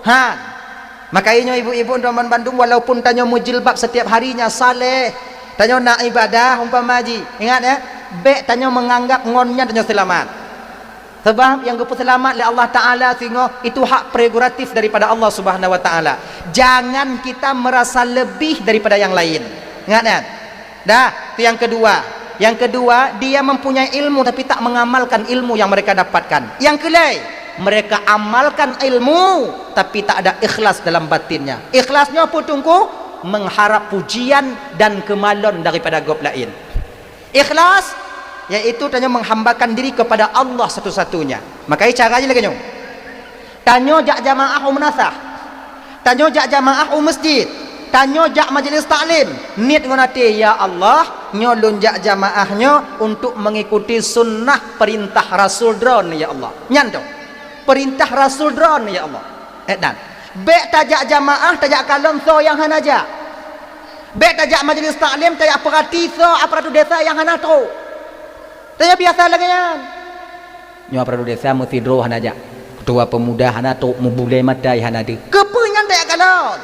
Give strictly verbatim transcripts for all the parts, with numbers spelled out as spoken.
Ha. Makajih nyoe ibu-ibu dan bandum, walaupun tanyoe meujilbab setiap harinya, saleh, tanyoe na ibadah umpama jih, ingat ya, bèk tanyoe menganggap ngon nyan tanyoe seulamat. Sebab nyang geupeuseulamat lé Allah Taala singoh itu hak prerogatif daripada Allah Subhanahu Wa Taala. Jangan kita merasa lebih daripada yang lain. Ingat kan? Dah, itu yang kedua. Yang kedua, dia mempunyai ilmu tapi tak mengamalkan ilmu yang mereka dapatkan. Yang keulhèe, mereka amalkan ilmu tapi tak ada ikhlas dalam batinnya. Ikhlasnya apa, Teungku? Mengharap pujian dan kemalon daripada gob laén. Ikhlas, yaitu tanyoe menghambakan diri kepada Allah satu-satunya. Makajih cara jih lagèe nyoe. Tanyoe jak jamaah u meunasah. Tanyoe jak jamaah u masjid. Tanyoe jak majlis taklim. Niet ngon até, "Ya Allah, nyoe lôn jak jamaah nyoe untuk mengikuti sunnah perintah Rasul Droeneuh, ya Allah." Nyan toh. Perintah Rasul Droeneuh, ya Allah. Eh, dan bèk tajak jamaah, tajak kalon soe nyang hana jak. Bèk tajak majlis taklim, tajak peurati soe aparatur desa nyang hana trôk. Tanyoe biasa lagèe nyan. Nyoe aparatur desa meusidroe hana jak. Ketua pemuda hana trôk, meubulèe mata hana deuh. Keupeue nyan tajak kalon?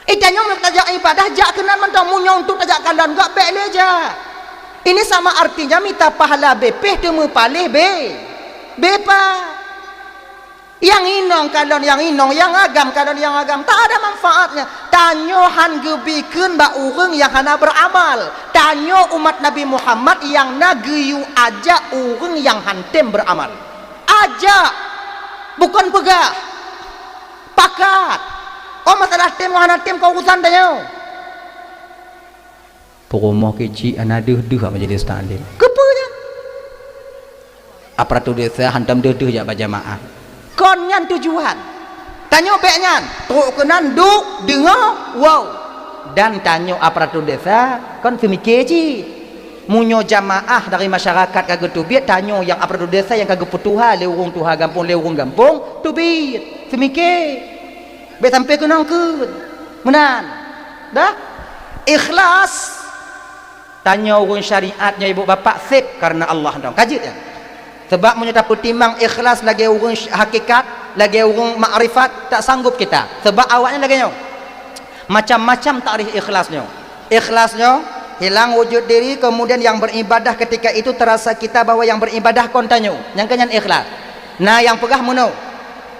Eh, tanyoe meunyoe tajak ibadah, jak keunan mantong. Meunyoe untuk tajak kalon, gak bèk lé jak. Ini sama artinya mita pahala bèk pih teumeupaléh bèk, bèk pat. Nyang inong kalon nyang inong, nyang agam kalon nyang agam, tak ada manfaatnya. Tanyoe han geubri kheun bak ureueng nyang hana beuramal. Tanyoe umat Nabi Muhammad nyang na geuyue ajak ureueng nyang han tem beuramal. Ajak, bukon peugah. Pakat. Oh, masalah tem ngon hana tem kon urusan tanyoe. Peurumoh keuchik hana deuh-deuh bak majelis taklim. Keupeue nyan? Aparatur desa hantom deuh-deuh jak bak jamaah. Kon nyan tujuan. Tanyoe bèk nyan, trôk keunan duek, deungoe, woe. Dan tanyoe aparatur desa kon seumike cit. Meunyoe jamaah dari masyarakat ka geuteubiet, tanyoe nyang aparatur desa nyang ka geupeutuha lé ureueng tuha gampông, lé ureueng gampông, teubiet. Seumike. Bèk sampai keunong kheun. Meunan. Dah? Ikhlas. Tanyoe ureueng syariat nyoe ibu bapak sép karena Allah dong. Ka jeuet nyan. Sebab meunyoe tapeutimang ikhlas lagèe ureueng sy-, hakikat, lagèe ureueng makrifat, tak sanggup kita. Sebab awaknyan lagèe nyoe. Macam-macam takrif ikhlas nyoe. Ikhlas nyoe, hilang wujud diri, kemudian yang beribadah ketika itu terasa kita bahwa yang beribadah kon tanyoe. Nyang keu nyan ikhlas. Na nyang peugah meunoe.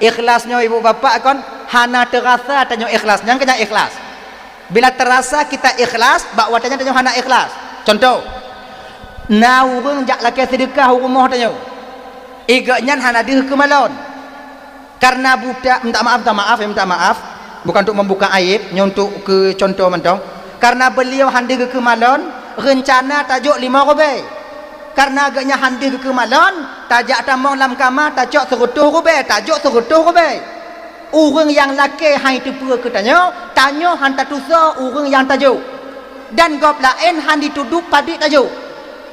Ikhlas nyoe ibu bapak kon hana teurasa tanyoe ikhlas. Nyang keu nyan ikhlas. Bila terasa kita ikhlas, bak watèe nyan tanyoe hana ikhlas. Contoh, na ureueng jak lakèe seudeukah u rumoh tanyoe. Igeuh nyan hana deuh keumalon. Karena buta, minta maaf, minta maaf, ya, minta maaf. Bukan untuk membuka aib, nyoe untuk keu contoh mantong. Karena beliau han deuh geukeumalon, reuncana tajok limong rubèe. Karena geuh nyan han deuh geukeumalon, tajak tamong lam kama, tacok seureutôh rubèe, tajok seureutôh rubèe. Ureueng nyang lakèe han teupeu keu tanyoe, tanyoe han tatusoe ureueng nyang tajok. Dan gob laén han jitudôh padit tajok.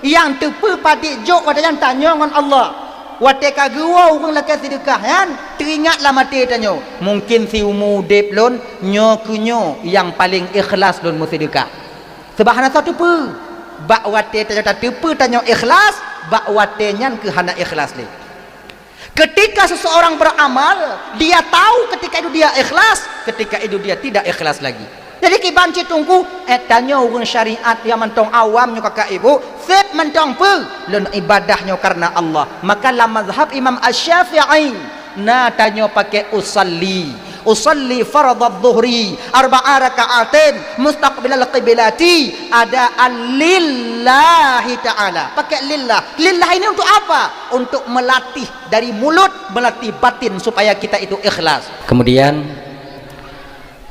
Nyang teupeu padit jok watèe nyan tanyoe ngon Allah. Watèe ka geuwoe ureueng lakèe seudeukah nyan, teuingat lam até tanyoe, "Mungkin siumu udép lôn, nyoe keuh nyoe nyang paleng ikhlas lôn meuseudeukah." Sabab hana soe teupeu. Bak watèe tanyoe tateupeue tanyoe ikhlas, bak watèe nyan keuh hana ikhlas lé. Ketika seseorang beramal, dia tahu ketika itu dia ikhlas, ketika itu dia tidak ikhlas lagi. Jadi kiban cit Teungku, eh, tanyoe ureueng syariat nyang mantong awam nyoe kakak ibu, sép mantong peue? Lôn ibadah nyoe karena Allah. Maka lam mazhab Imam Asy-Syafi'i, na tanyoe pakai usalli. Usalli fardhadz dhuhri arba'a raka'atin mustaqbilal qiblati adaan lillahi ta'ala. Pakai lillah. Lillah ini untuk apa? Untuk melatih dari mulut, melatih batin supaya kita itu ikhlas. Kemudian,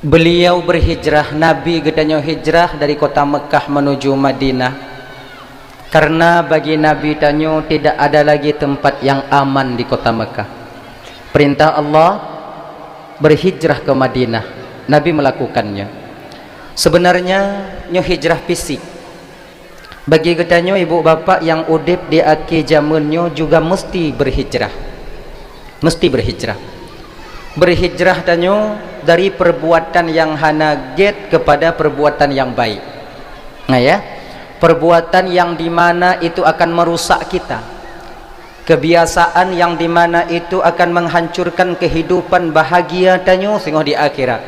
beliau berhijrah, Nabi geutanyoe hijrah dari kota Mekah menuju Madinah. Karena bagi Nabi tanyoe tidak ada lagi tempat yang aman di kota Mekah. Perintah Allah berhijrah ke Madinah. Nabi melakukannya. Sebenarnya, nyoe hijrah fisik. Bagi geutanyoe ibu bapak nyang udép di akhé jameun nyoe juga mesti berhijrah. Mesti berhijrah. Berhijrah tanyoe dari perbuatan yang hana gét kepada perbuatan yang baik. Nah ya, perbuatan yang di mana itu akan merusak kita. Kebiasaan yang di mana itu akan menghancurkan kehidupan bahagia tanyoe singoh di akhirat,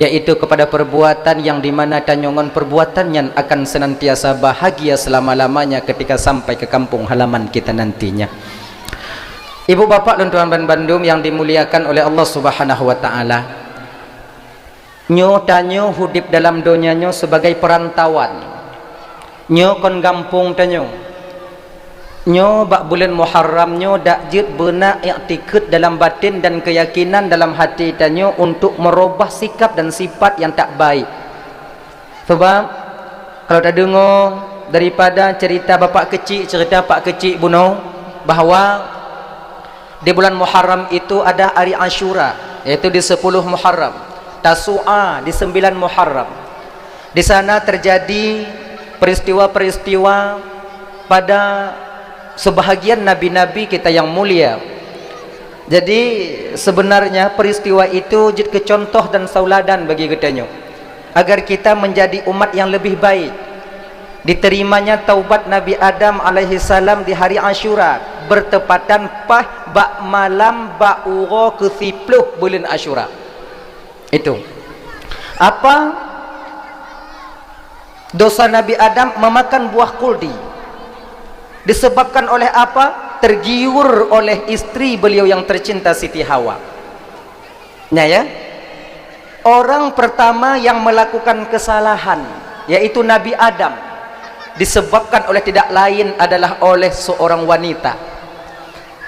yaitu kepada perbuatan yang di mana tanyoe ngon perbuatan nyan akan senantiasa bahagia selama-lamanya ketika sampai ke kampung halaman kita nantinya. Ibu bapak lôn tuan ban bandum yang dimuliakan oleh Allah Subhanahu wa Ta'ala. Nyoe tanyoe udeb dalam donya nyoe sibagai peurantauan. Nyoe kon gampông tanyoe. Nyoe bak buleuen Muharram nyoe dak jeuet beuna iktikeuet dalam baten dan keuyakinan dalam hati tanyoe untuk meurubah sikap dan sifat nyang tak baik. Sabab, kalau tadeungoe daripada cerita bapak keuchik, cerita pak keuchik bunoe, bahwa di bulan Muharram itu ada hari Asyura, yaitu di sepuluh Muharram, Tasu'a di sembilan Muharram. Di sana terjadi peristiwa-peristiwa pada sebahagian nabi-nabi kita yang mulia. Jadi, sebenarnya peristiwa itu jeuet keu contoh dan tauladan bagi geutanyoe, agar kita menjadi umat yang lebih baik. Diterimanya taubat Nabi Adam alaihissalam di hari Asyura, bertepatan paih bak malam bak uroe keu siploh buleuen Asyura. Itu. Apa dosa Nabi Adam memakan buah kuldi? Disebabkan oleh apa? Tergiur oleh istri beliau yang tercinta Siti Hawa. Nya ya. Orang pertama yang melakukan kesalahan, yaitu Nabi Adam, disebabkan oleh tidak lain adalah oleh seorang wanita.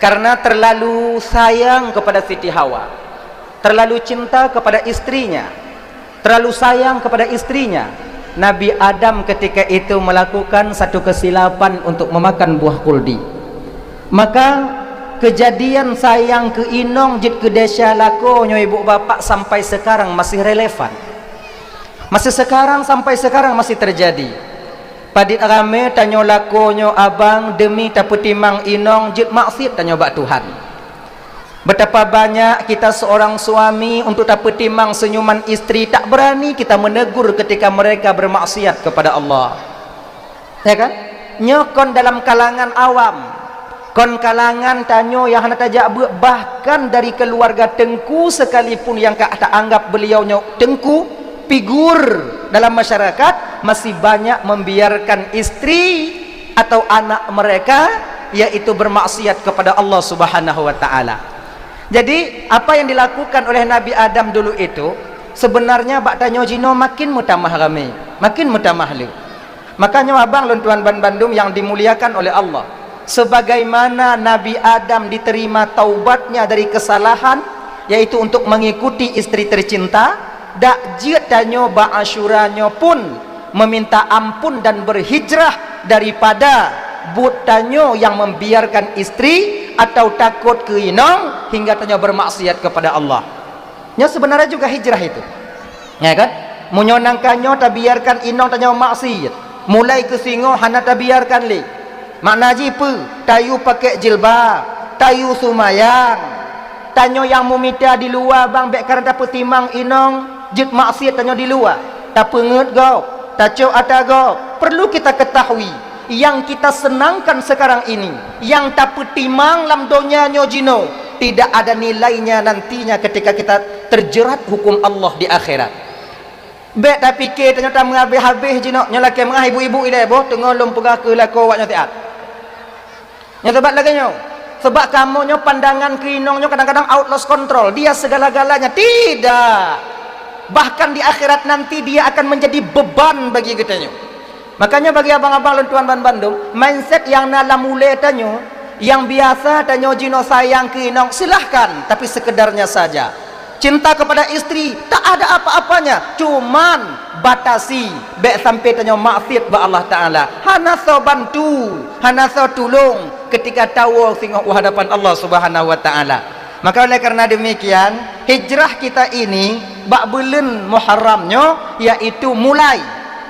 Karena terlalu sayang kepada Siti Hawa, terlalu cinta kepada istrinya, terlalu sayang kepada istrinya, Nabi Adam ketika itu melakukan satu kesilapan untuk memakan buah kuldi. Maka, kejadian sayang keu inong jeuet keu desya lakoe nyoe ibu bapak sampai sekarang masih relevan. Masih sekarang, sampai sekarang masih terjadi. Padit ramé tanyoe lakoe nyoe abang demi tapeutimang inong jeuet maksiet tanyoe bak Tuhan. Betapa banyak kita seorang suami untuk tapeutimang senyuman istri tak berani kita menegur ketika mereka bermaksiat kepada Allah. Ya kan? Nyoe kon dalam kalangan awam. Kon kalangan tanyoe nyang hana tajak beuet, bahkan dari keluarga teungku sekalipun nyang ka taanggap beliau nyoe teungku, figur dalam masyarakat, masih banyak membiarkan istri atau anak mereka, yaitu bermaksiat kepada Allah Subhanahu wa Ta'ala. Jadi, apa yang dilakukan oleh Nabi Adam dulu itu, sebenarnya bak tanyoe jinoe makin meutamah ramé, makin meutamah le. Maka nyoe abang lôn tuan ban bandum nyang dimuliakan oleh Allah, sebagaimana Nabi Adam diterima taubatnya dari kesalahan, yaitu untuk mengikuti istri tercinta, dak jeuet tanyoe bak Asyura nyoe pun meminta ampun dan berhijrah daripada buet tanyoe nyang membiarkan istri atau takot keu inong hingga tanyoe bermaksiat kepada Allah. Nyoe sebenarnya juga hijrah itu. Ya kan? Meunyoe nangka nyoe tabiarkan inong tanyoe maksiat, mulai keu singoh hana tabiarkan lé. Makna jih peue? Tayue pakai jilbab, tayue seumayang. Tanyoe nyang meumita di luwa bang bék karena tapeutimang inong jeuet maksiat tanyoe di luwa. Tapeungeut gob, tacok ata gob. Perlu kita ketahui, yang kita senangkan sekarang ini, yang tapeutimang lam donya nyoe jinoe, tidak ada nilainya nantinya ketika kita terjerat hukum Allah di akhirat. Bék tapike tanyoe tameuhabéh-habéh jinoe, nyoe lakée meungah ibu-ibu ilée boh teungoh lôn peugah keu lakoe awak nyoe siat. Nyoe sabab lagée nyoe. Sabab kamoe nyoe pandangan keu inong nyoe kadang-kadang out lost control. Dia segala-galanya. Tidak. Bahkan di akhirat nanti dia akan menjadi beban bagi geutanyoe. Makanya bagi abang-abang lôn tuan ban bandum, mindset nyang na lam ulée tanyoe, nyang biasa tanyoe jinoe sayang keu inong, silahkan, tapi sekedarnya saja. Cinta kepada istri tak ada apa-apanya, cuman batasi, bék sampai tanyoe maksiat bak Allah Taala. Hana soe bantu, hana soe tulông ketika tawoe singoh u hadapan Allah Subhanahu wa Taala. Maka oleh karena demikian, hijrah kita ini bak buleuen Muharram nyoe, yaitu mulai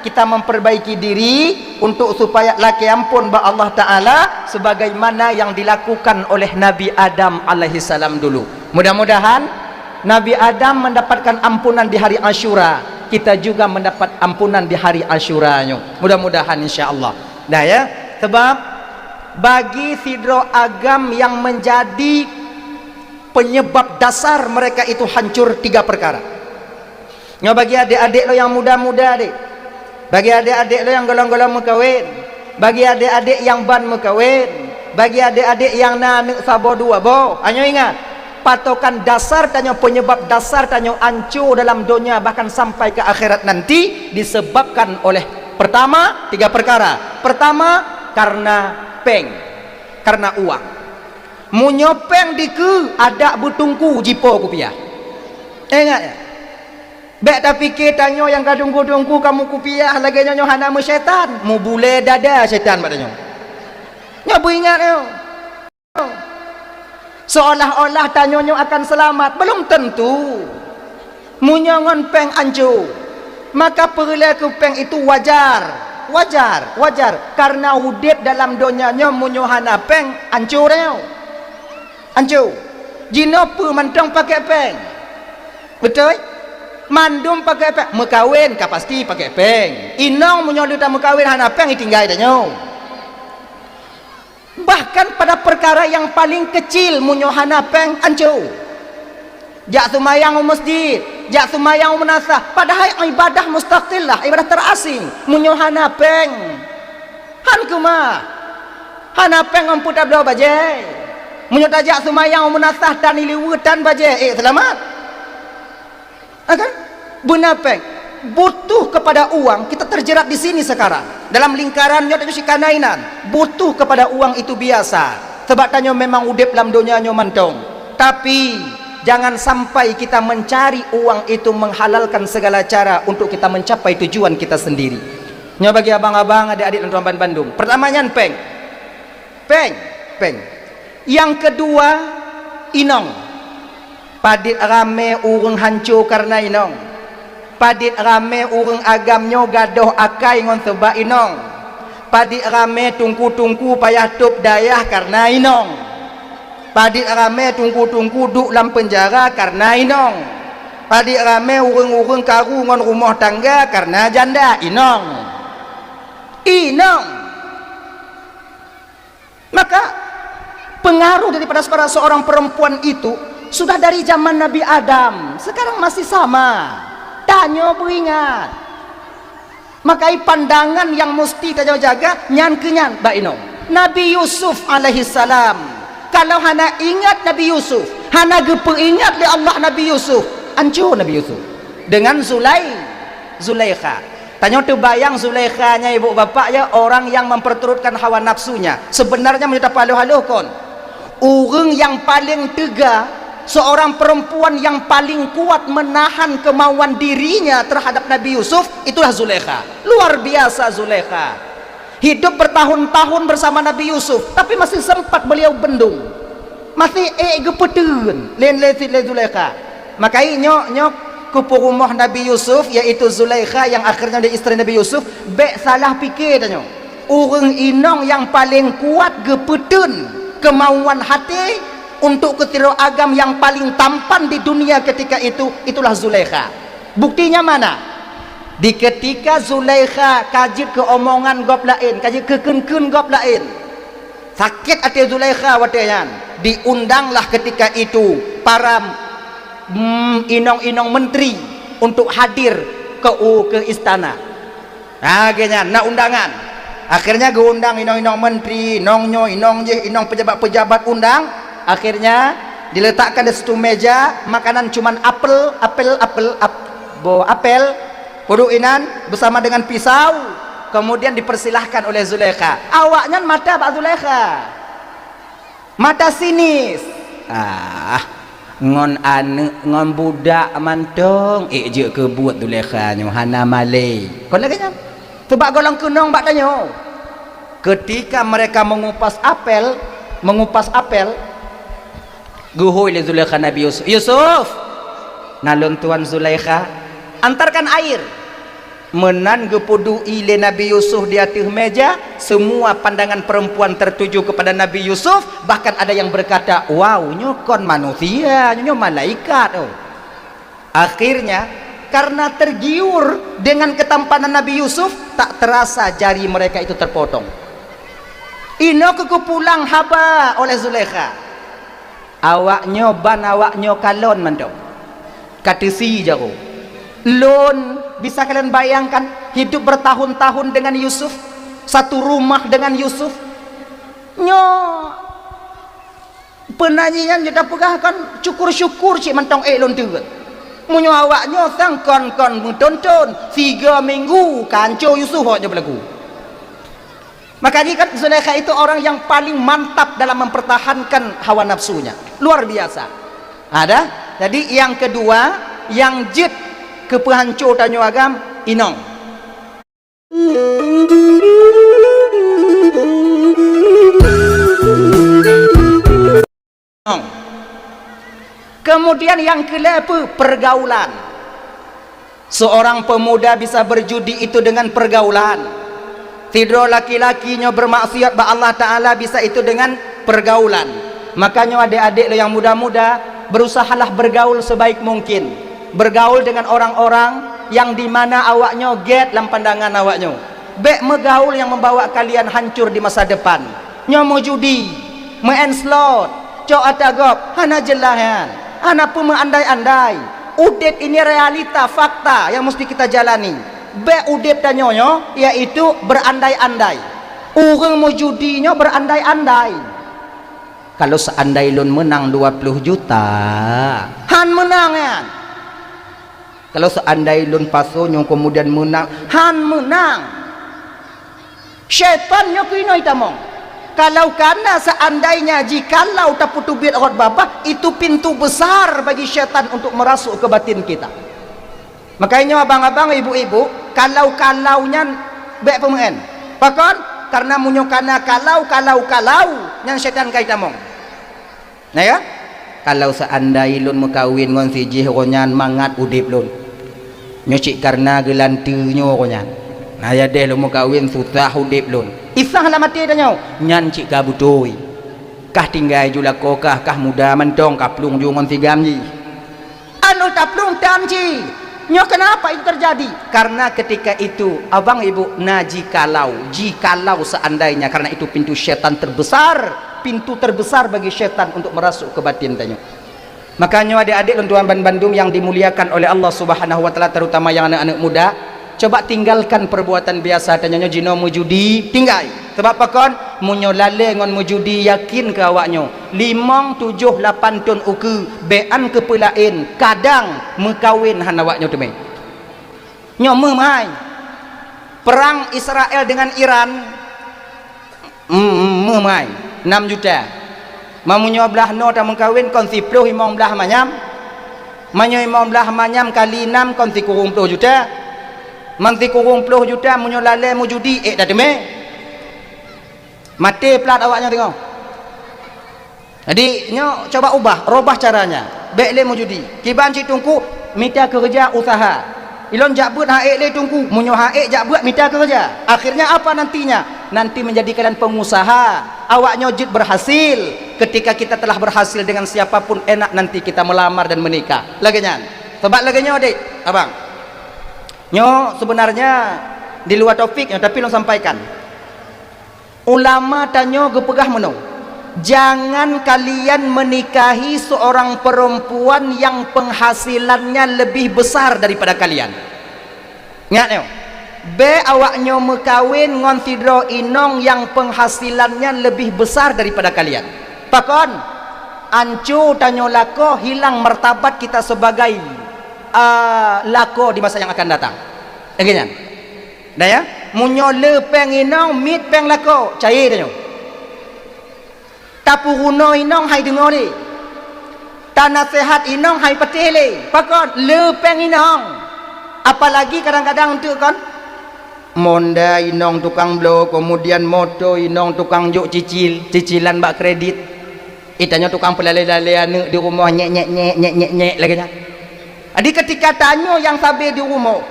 kita memperbaiki diri untuk supaya lakée ampôn bak Allah Taala sebagaimana yang dilakukan oleh Nabi Adam alaihissalam dulu. Mudah-mudahan Nabi Adam mendapatkan ampunan di hari Asyura, kita juga mendapat ampunan di hari Asyura nyoe. Mudah-mudahan, insya Allah. Dah ya, sebab Bagi sidroe agam nyang menjadi penyebab dasar mereka itu hancur tiga perkara. Nyoe bagi adék-adék lo nyang muda-muda, dek. Bagi adék-adék lo nyang golom-golom meukawen. Bagi adék-adék nyang ban meukawen. Bagi adék-adék nyang na aneuk saboh dua boh. Nyoe ingat, patokan dasar tanyoe, penyebab dasar tanyoe anco dalam donya bahkan sampai ke akhirat nanti disebabkan oleh, pertama, tiga perkara. Pertama, karena péng, karena uang. Meunyoe péng dikeue, adak beutungku jipo kupiah. Ingat ya. Bék tapike tanyoe nyang ka tungku-tungku kamoe kupiah lagée nyoe, nyoe hana meusyaitan, meubulée dada syaitan bak tanyoe. Nyoe beuingat nyoe. Seolah-olah tanyoe nyoe akan seulamat, belum tentu. Meunyoe ngon péng anco, maka peureulée keu péng itu wajar, wajar, wajar. Karena udeb dalam donya nyoe meunyoe hana péng, anco tanyoe. Anco. Jinoe peue mantong pakai péng. Beutôi? Mandum pakai péng. Meukawen ka pasti pakai péng. Inong meunyoe leuta meukawen hana péng, itinggai tanyoe. Bahkan pada perkara yang paling kecil, meunyoe hana péng, anco. Jak seumayang u masjid, jak seumayang u meunasah, padahai ibadah mustaqillah, ibadah terasing. Meunyoe hana péng, han keumah. Hana péng ngon peue tabloe bajée. Meunyoe tajak seumayang u meunasah tan ileue tan bajée, ék seulamat? Ha kan? Beuna péng. Butuh kepada uang, kita terjerat di sini sekarang. Dalam lingkaran nyoe tanyoe sikana inan. Butuh kepada uang itu biasa. Sebab tanyoe memang udeb lam donya nyoe mantong. Tapi, jangan sampai kita mencari uang itu menghalalkan segala cara untuk kita mencapai tujuan kita sendiri. Nyoe bagi abang-abang, adék-adék dan tuan bandum. Pertama nyan péng. Péng, péng. Nyang keudua, inong. Padit ramé ureuëng hanco kareuna inong. Padit ramé ureuëng agam nyoe gadôh akai ngon seubab inong. Padit ramé tungku-tungku payah tôb dayah kareuna inong. Padit ramé tungku-tungku duek lam peunjara kareuna inong. Padit ramé ureuëng-ureuëng karu ngon rumoh tangga kareuna janda inong. Inong. Maka, pengaruh daripada seorang, seorang perempuan itu sudah dari zaman Nabi Adam, sekarang masih sama. Tanyoe beuingat. Maka, pandangan yang mesti tanyoe jaga, nyan keu nyan, bak inong. Nabi Yusuf alaihissalam, kalau hana ingat Nabi Yusuf, hana geupeuingat lé Allah Nabi Yusuf, anco Nabi Yusuf. Dengan Zulai-, Zulaikha. Tanyoe teubayang Zulaikha nyan, ibu bapak ya, orang yang memperturutkan hawa nafsunya. Sebenarnya meunyoe tapeuhaloh-haloh kon, ureuëng yang paling teuga, seorang perempuan yang paling kuat menahan kemauan dirinya terhadap Nabi Yusuf, itulah Zulaikha. Luar biasa Zulaikha. Hidup bertahun-tahun bersama Nabi Yusuf, tapi masih sempat beliau bendung. Masih ék geupeuteun lé, lé, lé Zulaikha. Maka nyoe, nyoe keu peurumoh Nabi Yusuf, yaitu Zulaikha yang akhirnya jadi istri Nabi Yusuf, bék salah pike tanyoe. Ureuëng inong nyang paleng kuat geupeuteun keumauan até untuk keu sidroe agam nyang paleng tampan di dunia ketika itu, itulah Zulaikha. Buktinya mana? Di ketika Zulaikha ka jeuet keu omongan gob laén, ka jeuet keu kheun-kheun gob laén. Sakét até Zulaikha watée nyan. Diundanglah ketika itu para, mm, inong-inong menteri untuk hadir ke u-, ke istana. Ha, lagée nyan, na undangan. Akhirnya geuundang inong-inong menteri, inong nyoe, inong jih, inong pejabat-pejabat undang. Akhirnya diletakkan di situ meja, makanan cuman apel, apel, apel, ap-, boh apel. Peuduek inan bersama dengan pisau, kemudian dipersilahkan oleh Zulaikha. Awaknyan mata bak Zulaikha. Mata sinis. Ah, ngon aneuëk, ngon budak mantong, ék jeuet keu buet Zulaikha nyoe hana malée. Kon lagée nyan. Teuba golom keunong bak tanyoe. Ketika mereka mengupas apel, mengupas apel, geuhôi lé Zulaikha Nabi Yusuf, "Yusuf, na lôn tuan Zulaikha, antarkan air." Meunan geupeuduek lé Nabi Yusuf di ateueh meja, semua pandangan perempuan tertuju kepada Nabi Yusuf, bahkan ada yang berkata, "Wow, nyoe kon manusia, nyoe malaikat, oh." Akhirnya, karena tergiur dengan ketampanan Nabi Yusuf, tak terasa jari mereka itu terpotong. Inoe keuh keupulang haba oleh Zulaikha. Awaknyoe ban awaknyoe kalon mantong. Ka teusie jaroe. Lôn, bisa kalian bayangkan, hidup bertahun-tahun dengan Yusuf, satu rumah dengan Yusuf. Nyoe peuna jih nyan jeuet tapeugah kan syukur-syukur cit mantong ék lôn teuet. Meunyoe awaknyoe sang kon-kon meuthon-thon, tiga minggu ka hanco Yusuf awaknyoe beulagu. Maka jih kan Zulaikha itu orang yang paling mantap dalam mempertahankan hawa nafsunya. Luar biasa. Ada. Jadi yang kedua, yang jeuet keu peuhanco tanyoe agam, inong. Kemudian yang keulhèe peue? Pergaulan. Seorang pemuda bisa berjudi itu dengan pergaulan. Sidroe laki-laki nyoe bermaksiat bak Allah Taala bisa itu dengan pergaulan. Makanya adék-adék lo yang muda-muda, berusahalah bergaul sebaik mungkin. Bergaul dengan orang-orang yang di mana awaknyoe gét lam pandangan awaknyoe. Bék meugaul nyang membawa kalian hancur di masa depan. Nyoe meujudi, meu'en slot, cok ata gob, hana jeulaih nyan. Hana peue meuandai-andai. Udeb ini realita, fakta nyang musti kita jalani. Bék udeb tanyoe nyoe, yaitu berandai-andai. Ureuëng meujudi nyoe berandai-andai. Kalau seandai lôn menang dua puluh juta, han menang nyan. Kalau seandai lôn pasoe nyoe kemudian menang, han menang. Syaitan nyoe keunoe tamong. Kalau kana seandainya jikalau tapeuteubiet rot babah, itu pintu besar bagi syaitan untuk merasuk ke batin kita. Makanya abang-abang, ibu-ibu, kalau-kalau nyan bék peumeu'en. Pakon? Karena meunyoe kana kalau, kalau, kalau, nyan syaitan kai tamong. Nah ya, kalau seandai lôn meukawen ngon si jih, uroe nyan mangat udeb lôn. Nyoe cit karena geulanteue nyoe uroe nyan. Nah ya deh lôn meukawen susah udeb lôn. Isah lam até tanyoe, nyan cit ka beutôi. Kah tinggai ju lakoe kah, kah muda mantong ka plueng ju ngon si gam jih. Anu taplueng tan jih. Nyoe kenapa itu terjadi? Karena ketika itu, abang ibu, na jikalau, jikalau seandainya, karena itu pintu syaitan terbesar, pintu terbesar bagi syaitan untuk merasuk ke batin tanyoe. Makanya adék-adék lôn tuan ban bandum yang dimuliakan oleh Allah Subhanahu wa Taala, terutama yang aneuk-aneuk muda, coba tinggalkan perbuatan biasa tanyoe nyoe jinoe meujudi, tinggai. Sabab pakon? Meunyoe lalée ngon meujudi, yakin keu awaknyoe, limong, tujoh, lapan thon ukeue, bék an keu peulaén, kadang meukawen hana awaknyoe teumé. Nyoe meuh meuhai. Perang Israel dengan Iran, mm, mm, meuh meuhai, nam juta. Meunyoe blaih noe tameukawen kon siploh limong blaih manyam. Meunyoe limong blaih manyam kali nam kon sikureueng ploh juta. Man sikureueng ploh juta meunyoe lalée meujudi, ék tateumé. Maté plat awaknyan teungoh. Jadi, nyoe coba ubah, robah caranya. Bék lé meujudi. Kiban cit teungku, mita keureuja usaha. Ilôn jak beuet han ék lé teungku, meunyoe han ék jak beuet mita keureuja. Akhirnya apa nantinya? Nanti menjadi kalian pengusaha. Awaknyoe jeuet berhasil. Ketika kita telah berhasil dengan siapapun, enak nanti kita melamar dan menikah. Lagée nyan. Sabab lagée nyoe, dek, abang. Nyoe sebenarnya di luar topik nyoe, tapi lôn sampaikan. Ulama tanyoe geupeugah meunoe, "Jangan kalian menikahi seorang perempuan yang penghasilannya lebih besar daripada kalian." Ingat nyoe, bék awaknyoe meukawen ngon sidroe inong nyang penghasilannya lebih besar daripada kalian. Pakon? Anco tanyoe lakoe, hilang martabat kita sebagai, ah, lakoe di masa yang akan datang. Lagée nyan. Dah ya, meunyoe le péng inong, miet péng lakoe, cayée tanyoe. Tapeurunoe inong hai deungoe lé. Tanaseuhat inong hai patéh lé. Pakon? Le péng inong. Apalagi kadang-kadang enteuk kon, monda inong tukang bloe, kemudian moto inong tukang jok cicil, cicilan bak kredit. Ih, tanyoe tukang peulalée-lalée aneuk di rumoh, nyek, nyek, nyek, nyek, nyek, nyek, lagée nyan. Jadi, ketika tanyoe nyang sabe di rumoh,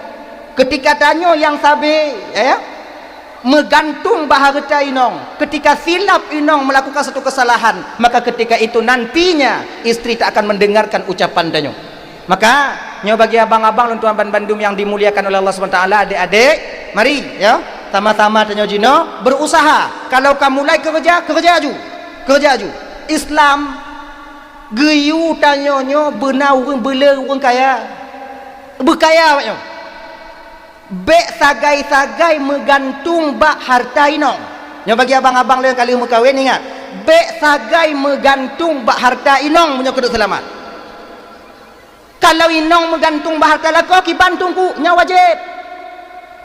ketika tanyoe nyang sabe, ya, meugantung bak hareuta inong, ketika silap inong melakukan satu kesalahan, maka ketika itu nantinya istri tak akan mendengarkan ucapan tanyoe. Maka, nyoe bagi abang-abang lôn tuan ban bandum nyang dimuliakan oleh Allah Subhanahu wa Taala, adék-adék, mari, ya. Sama-sama tanyoe jinoe berusaha. Kalau ka mulai keureuja, keureuja aju. Keureuja aju. Islam geuyue tanyoe nyoe beuna ureuëng beuleu ureuëng kaya. Beukaya awak nyoe. Bék sagai-sagai meugantung bak harta inong. Nyoe bagi abang-abang lé nyang ka lheueh meukawen, ingat. Bék sagai meugantung bak harta inong meunyoe keuneuk seulamat. Kalau inong meugantung bak harta lakoe, kiban teungku, nyan wajéb.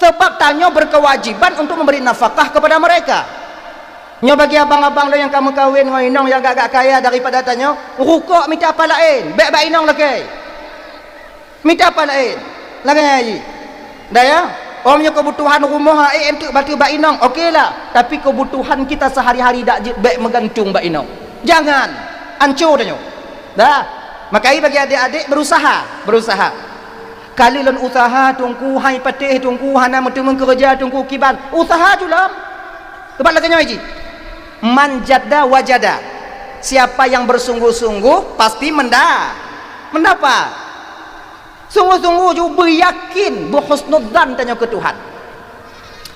Sabab tanyoe berkewajiban untuk memberi nafkah kepada mereka. Nyoe bagi abang-abang lé nyang ka meukawen ngon inong nyang agak-agak kaya daripada tanyoe, rukok mita pat laén, bék bak inong lakée. Mita pat laén. Lagée nyan jih. Dah ya? Om nyoe keubutuhan rumoh, eh, enteuk bateue bak inong, oke lah. Tapi keubutuhan kita sehari-hari dak jeuet bék meugantung bak inong. Jangan. Anco tanyoe. Dah. Maka bagi adik-adik berusaha, berusaha. Kali lôn usaha teungku, hai patéh teungku, hana meuteumeung keureuja teungku, kiban. Usaha ju lom. Tepat lagée nyoe jih. Man jadda wajada. Siapa yang bersungguh-sungguh pasti menda-, mendapat. Sungguh-sungguh ju beuyakin, beuhusnudzan tanyoe keu Tuhan.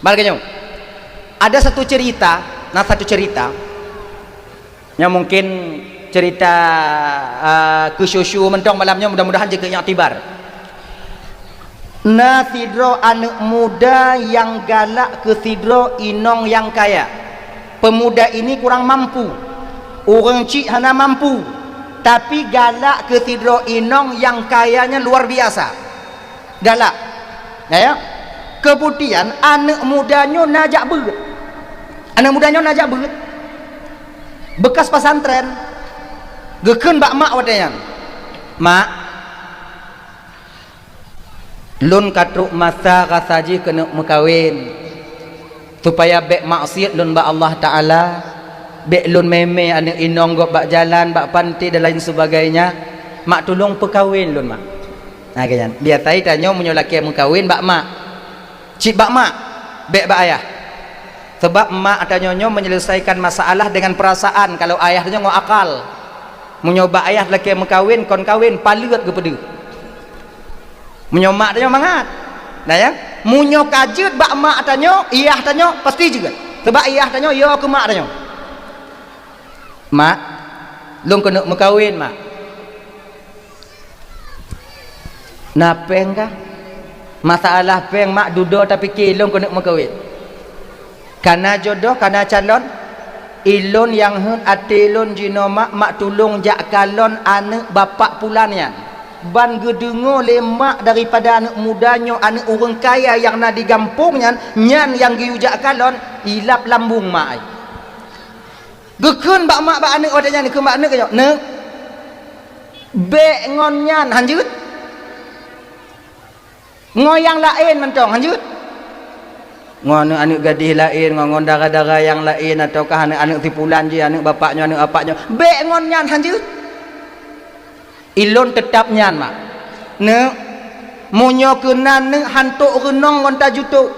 Bak lagée nyoe. Ada satu cerita, na satu cerita. Nyoe mungkin cerita, ah, keusyusyu mantong malam nyoe, mudah-mudahan jeuet keu iktibar. Na sidroe aneuëk muda nyang galak keu sidroe inong nyang kaya. Pemuda ini kurang mampu. Ureuëng chik hana mampu, tapi galak keu sidroe inong nyang kaya nyan luar biasa. Galak. Ya, ya. Kemudian aneuëk muda nyoe na jak beuet. Aneuëk muda nyoe na jak beuet. Beukas pesantren. Geukheun bak mak watée nyan. Mak, lôn ka trok masa rasa jih keuneuk meukawen, supaya bék maksiet lôn bak Allah Taala, bék lôn mé-mé aneuëk inong gob bak jalan, bak panté dan lain sebagainya. Mak, tulông peukawen lôn, Mak. Nah, keu nyan. Biasa tanyoe meunyoe lakée meukawen bak mak. Cit bak mak, bék bak ayah. Sebab mak tanyoe nyoe menyelesaikan masalah dengan perasaan, kalau ayah tanyoe ngon akal. Meunyoe bak ayah lakée meukawen, kon kawen, paleuet geupeudeuh. Meunyoe mak tanyoe mangat. Nah ya, meunyoe ka jeuet bak mak tanyoe, iyah tanyoe pasti jeuet. Sebab iyah tanyoe yo keu mak tanyoe. Mak, lôn keuneuk meukawen, Mak. Na péng kah? Masalah péng, Mak, dudoe tapike, lôn keuneuk meukawen. Kana jodoh, kana calon, ilôn nyang heuet até lôn jinoe, Mak, Mak tulông jak kalon aneuëk bapak pulan nyan. Ban geudeungoe lé mak daripada aneuëk muda nyoe aneuëk ureuëng kaya nyang na di gampông nyan, nyan nyang geuyue jak kalon, ilab lambông mak ai. Geukheun bak mak bak aneuëk watée nyan, geukheun bak aneuëk nyoe, "Neuk, bék ngon nyan, hanjeuet." Ngon nyang laén mantong, hanjeuet. Ngon aneuëk-aneuëk gadéh laén, ngon, ngon dara-dara nyang laén, atawa kah aneuëk-aneuëk si pulan jih, aneuëk bapak nyoe, aneuëk apak nyoe. Bék ngon nyan, hanjeuet. Ilôn teutab nyan, Mak. Neuk, meunyoe keunan neuk hantok reunong ngon tajutok,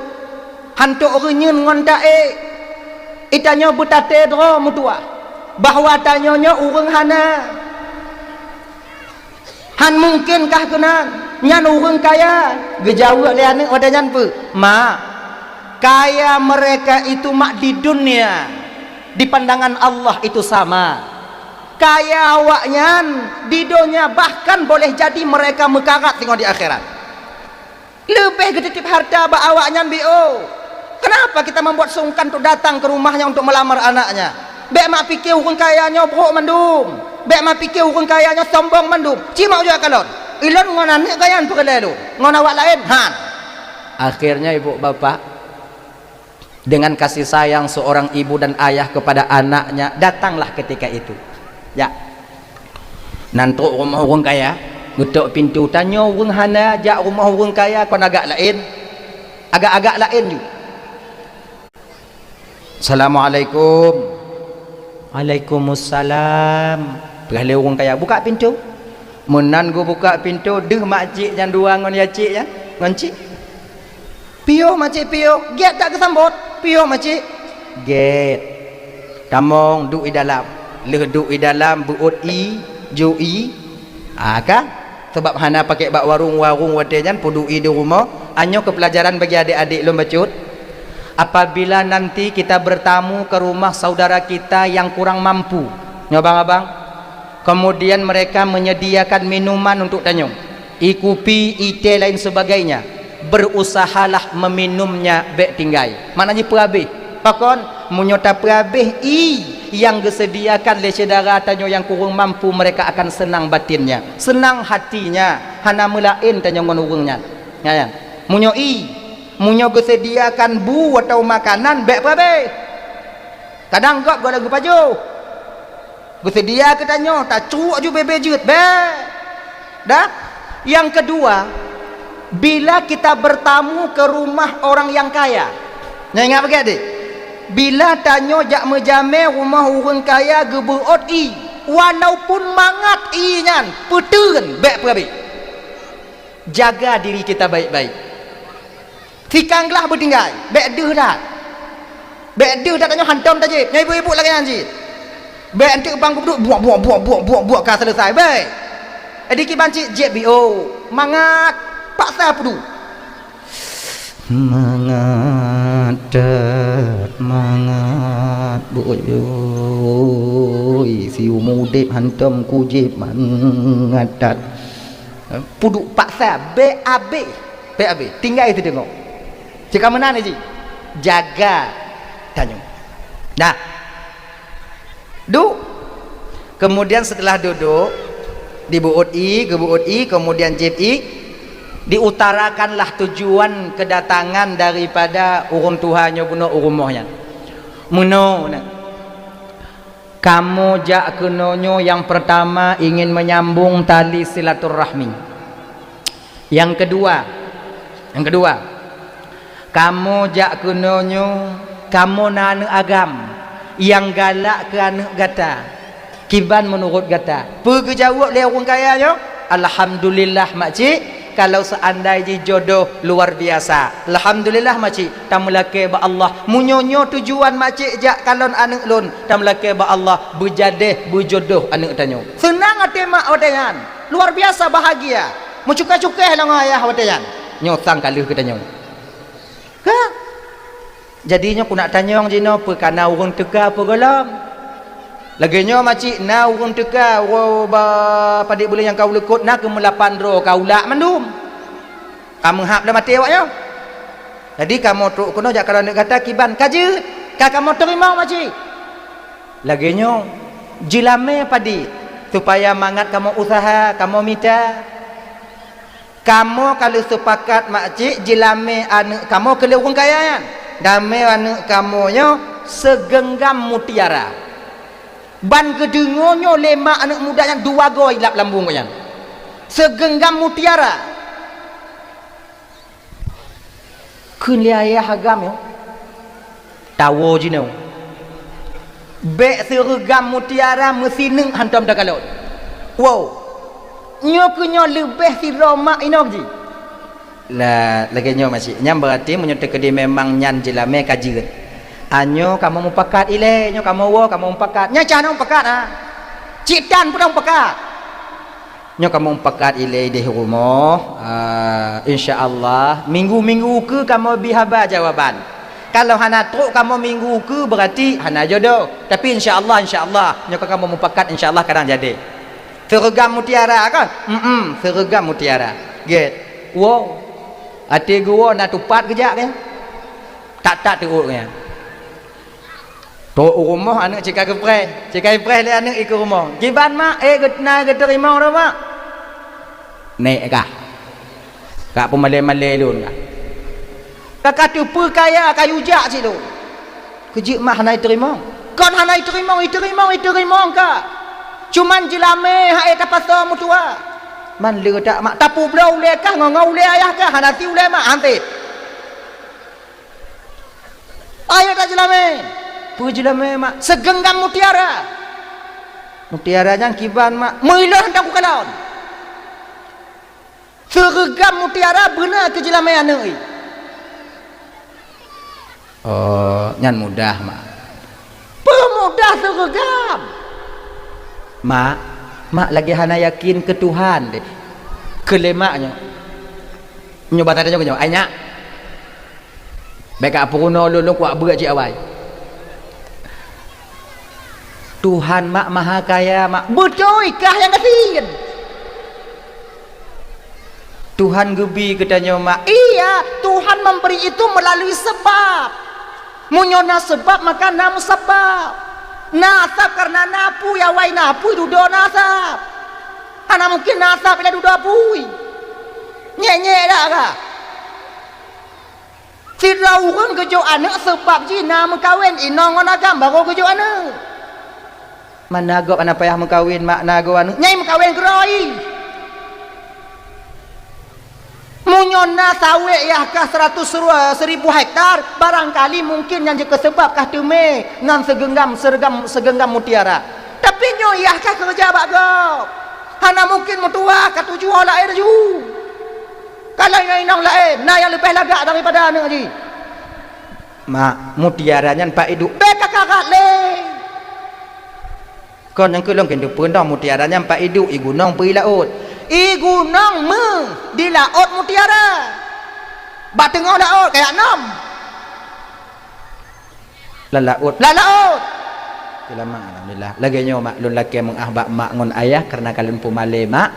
hantok reunyeun ngon taék, itanyoe beutaté droe meutuwah bahwa tanyoe nyoe ureuëng hana. Han mungken kah keunan, nyan ureuëng kaya. Geujaweueb lé aneuëk watée nyan peue? "Mak, kaya mereka itu, Mak, di dunia, di pandangan Allah itu sama. Kaya awaknyan di donya, bahkan boleh jadi mereka meukarat singoh di akhirat." Leubeh geutitip harta bak awaknyan, B O. Kenapa kita membuat sungkan untuk datang ke rumahnya untuk melamar anaknya? Bék mak pike ureuëng kaya nyoe brok mandum. Bék mak pike ureuëng kaya nyoe sombong mandum. Ci mak ujak kalon. Ilôn ngon aneuëk kaya peureulée lôn. Ngon awak laén, han. Akhirnya ibu bapak, dengan kasih sayang seorang ibu dan ayah kepada anaknya, datanglah ketika itu. Ya. Nan trok rumoh ureuëng kaya, geutok pintoe, tanyoe ureuëng hana jak rumoh ureuëng kaya kon agak laén. Agak-agak laén ju. "Assalamualaikum." "Waalaikumsalam." Peugah lé ureuëng kaya, "Buka pintoe." Meunan geubuka pintoe, deuh makcik nyan dua ngon yacik nyan, ngon cik. "Piôh makcik, piôh." "Gét that geusambot?" "Piôh makcik." "Gét." "Tamong, duek i dalam." Lheueh duek i dalam, beuôt ie, jok ie. Ah, kan? Sabab hana pakék bak warong-warong watée nyan, peuduek ie di rumoh. Nyoe keu peulajaran bagi adék-adék lôn bacut. Apabila nanti kita bertamu ke rumah saudara kita yang kurang mampu, nyoe abang-abang, kemudian mereka menyediakan minuman untuk tanyoe, ie kupi, ie teh lain sebagainya, berusahalah meminumnya bék tinggai. Maknanya peuhabéh. Pakon? Meunyoe tapeuhabéh ie nyang geusediakan lé syedara tanyoe nyang kureueng mampu, mereka akan senang batinnya, senang hatinya, hana meulaén tanyoe ngon ureuëng nyan. Nyan. Meunyoe ie Meunyoe geusediakan bu atawa makanan, bék peuhabéh. Kadang gob goh lagée pajoh. Geusedia keu tanyoe, tacruk aju bebe jeuet, bék. Dah? Yang kedua, bila kita bertamu ke rumah orang yang kaya. Nyoe ingat bagai deh. Bila tanyoe jak meujamé rumoh ureuëng kaya geubeuôt ie, walaupun mangat ie nyan, peuteun bék peuhabéh. Jaga diri kita baik-baik. Sikang glah beutinggai, bék deuh that. Bék deuh that tanyoe hantom tajieb. Nyoe ibu-ibu lagée nyan cit. Bék enteuk bang geuduek buak, buak, buak, buak, buak, buak ka selesai. Bék. Jadi kiban cit jieb bio. Mangat paksa peuduek. Mangat that, mangat. Bujoi, siumu udeb hantom kujieb mangat that. Peuduek paksa, bék abéh. Bék abéh. Tinggai teudeungoe. Cit ka meunan jih. Jaga tanyoe. Nah. Duek. Kemudian setelah duduk, dibeuôt ie, geubeuôt ie, kemudian jieb ie, diutarakanlah tujuan kedatangan daripada ureuëng tuha nyoe bunoe u rumoh nyan. Meunoe, nah. Kamoe jak keunoe nyoe nyang peurtama ingin menyambung tali silaturahmi. Nyang keudua, nyang keudua, kamoe jak keunoe nyoe, kamoe na aneuëk agam nyang galak keu aneuëk gata. Kiban meunurot gata? Peue geujaweueb lé ureuëng kaya nyoe? Alhamdulillah makcik, kalau seandai jih jodoh luar biasa. Alhamdulillah makcik, tameulakée bak Allah. Meunyoe nyoe tujuan makcik jak kalon aneuëk lôn, tameulakée bak Allah, beujadeh beujodoh aneuëk tanyoe. Seunang até mak watée nyan. Luar biasa bahagia. Meucukéh-cukéh lé ngon ayah watée nyan. Nyoe sang ka lheueh geutanyoe. Ka? Jadi nyoe keuneuk tanyong jinoe peue ka na ureuëng teuka peue gohlom. Lagée nyoe makcik na ureuëng teuka uroe ba padit buleuen nyang ka uleukot na keumeulapan droe ka ulak mandum. Ka meuhab lom até awaknyoe. Jadi kamoe trok keunoe jak kalon aneuëk gata kiban ka jeuet, ka kamoe teurimong makcik. Lagée nyoe, jeulamé padit, supaya mangat kamoe useuha, kamoe mita. Kamoe ka lheueh seupakat makcik jeulamé aneuëk kamoe keu lé ureuëng kaya nyan. Damé aneuëk kamoe nyoe seugeunggam mutiara. Ban geudeungoe nyoe lé mak aneuëk muda nyan dua goe ilab lambung gobnyan. Seugeunggam mutiara. Kheun lé ayah agam nyoe, tawoe jinoe. Bék seureugam mutiara meusineuk hantom takalon. Wow. Nyoe keuh nyoe leubeh sidroe mak inong jih. Lah, lagée nyoe makcik. Nyan beurati meunyoe teukeudi memang nyan jeulamé ka jeuet. Anyoe kamoe mupakat ilée, nyoe kamoe woe kamoe mupakat. Nyan cah na mupakat ha. Cit tan peudong pakat. Nyoe kamoe mupakat ilée ideh rumoh, ah, insya Allah minggu-minggu keu kamoe bi haba jawaban. Kalau hana trok kamoe minggu keu beurati hana jodoh. Tapi insya Allah, insya Allah nyoe ka kamoe mupakat insya Allah kadang jadi. Seureugam mutiara kan? Mm-mm, seureugam mutiara. Gét. Wow. Até geuwoe na tupat geujak kan? Tak-tak teuôt kan? Trok u rumoh aneuëk cit ka geupreh, cit ka geupreh lé aneuëk ikeue rumoh. Kiban mak, ék geuteurimong dah mak? Nék kah? Ka peumalée-malée lôn kah? Ka ka teupeue kaya kayu jak cit lôn. Keujeuet mak hana iteurimong. Kon hana iteurimong, iteurimong, iteurimong kah. Cuman jeulamé hai tapasoe meutuwa. Man le tak mak tapubloe ulée kah ngon ulée ayah kah hana ti ulée mak hanté. Ayo tak jeulamé. Peue jeulamé mak? Seugeunggam mutiara. Mutiara nyan kiban mak? Meuiloh hantom kukalon. Seureugam mutiara beuna keu jeulamé aneuëk. Oh, nyan mudah mak. Peue mudah seureugam? Mak, mak lagée hana yakin keu Tuhan deh. Keu lé mak nyoe. Nyoe bata tanyoe nyoe, ai nyak. Bék ka peurunoe lôn, lôn kuak beuet cit awai. Tuhan mak maha kaya mak. Beutôi kah nyang gasien. Tuhan geubi geutanyoe mak. Iya, Tuhan memberi itu melalui sebab. Meunyoe na seubab, maka na musabab. Na asab kareuna na apui, awai na apui dudoe na asab. Hana mungken na asab bila dudoe apui. Nyek-nyek dak kah? Sidroe ureuëng geujok aneuëk seubab jih na meukawen inong ngon agam barô geujok aneuëk. Mana gob hana payah meukawen mak na gob aneuëk nyai meukawen keudroe. Meunyoe na sawét yah kah seratus seru-, seribu hektar, barangkali mungken nyang jeuet keu seubab kah teumé ngon seugeunggam, seugeunggam, seugeunggam mutiara. Tapi nyoe yah kah keureuja bak gob. Hana mungken meutuwah ka tujoh laén laju. Ka laén ngon inong laén, na nyang leubeh lagak daripada aneuëk jih. Mak, mutiara nyan pat iduek, bék ka karat lé. Kon nyang keu lôn keuneuk peunong mutiara nyan pat iduek, igunong peue ilaôt. Igunong meu di laôt mutiara. Bak teungoh laôt, kayak nom. Lam laôt, lam laôt! Seulamat, alhamdulillah. Lagée nyoe mak, lôn lakée meu'ah bak mak ngon ayah kareuna ka lôn peumalée mak,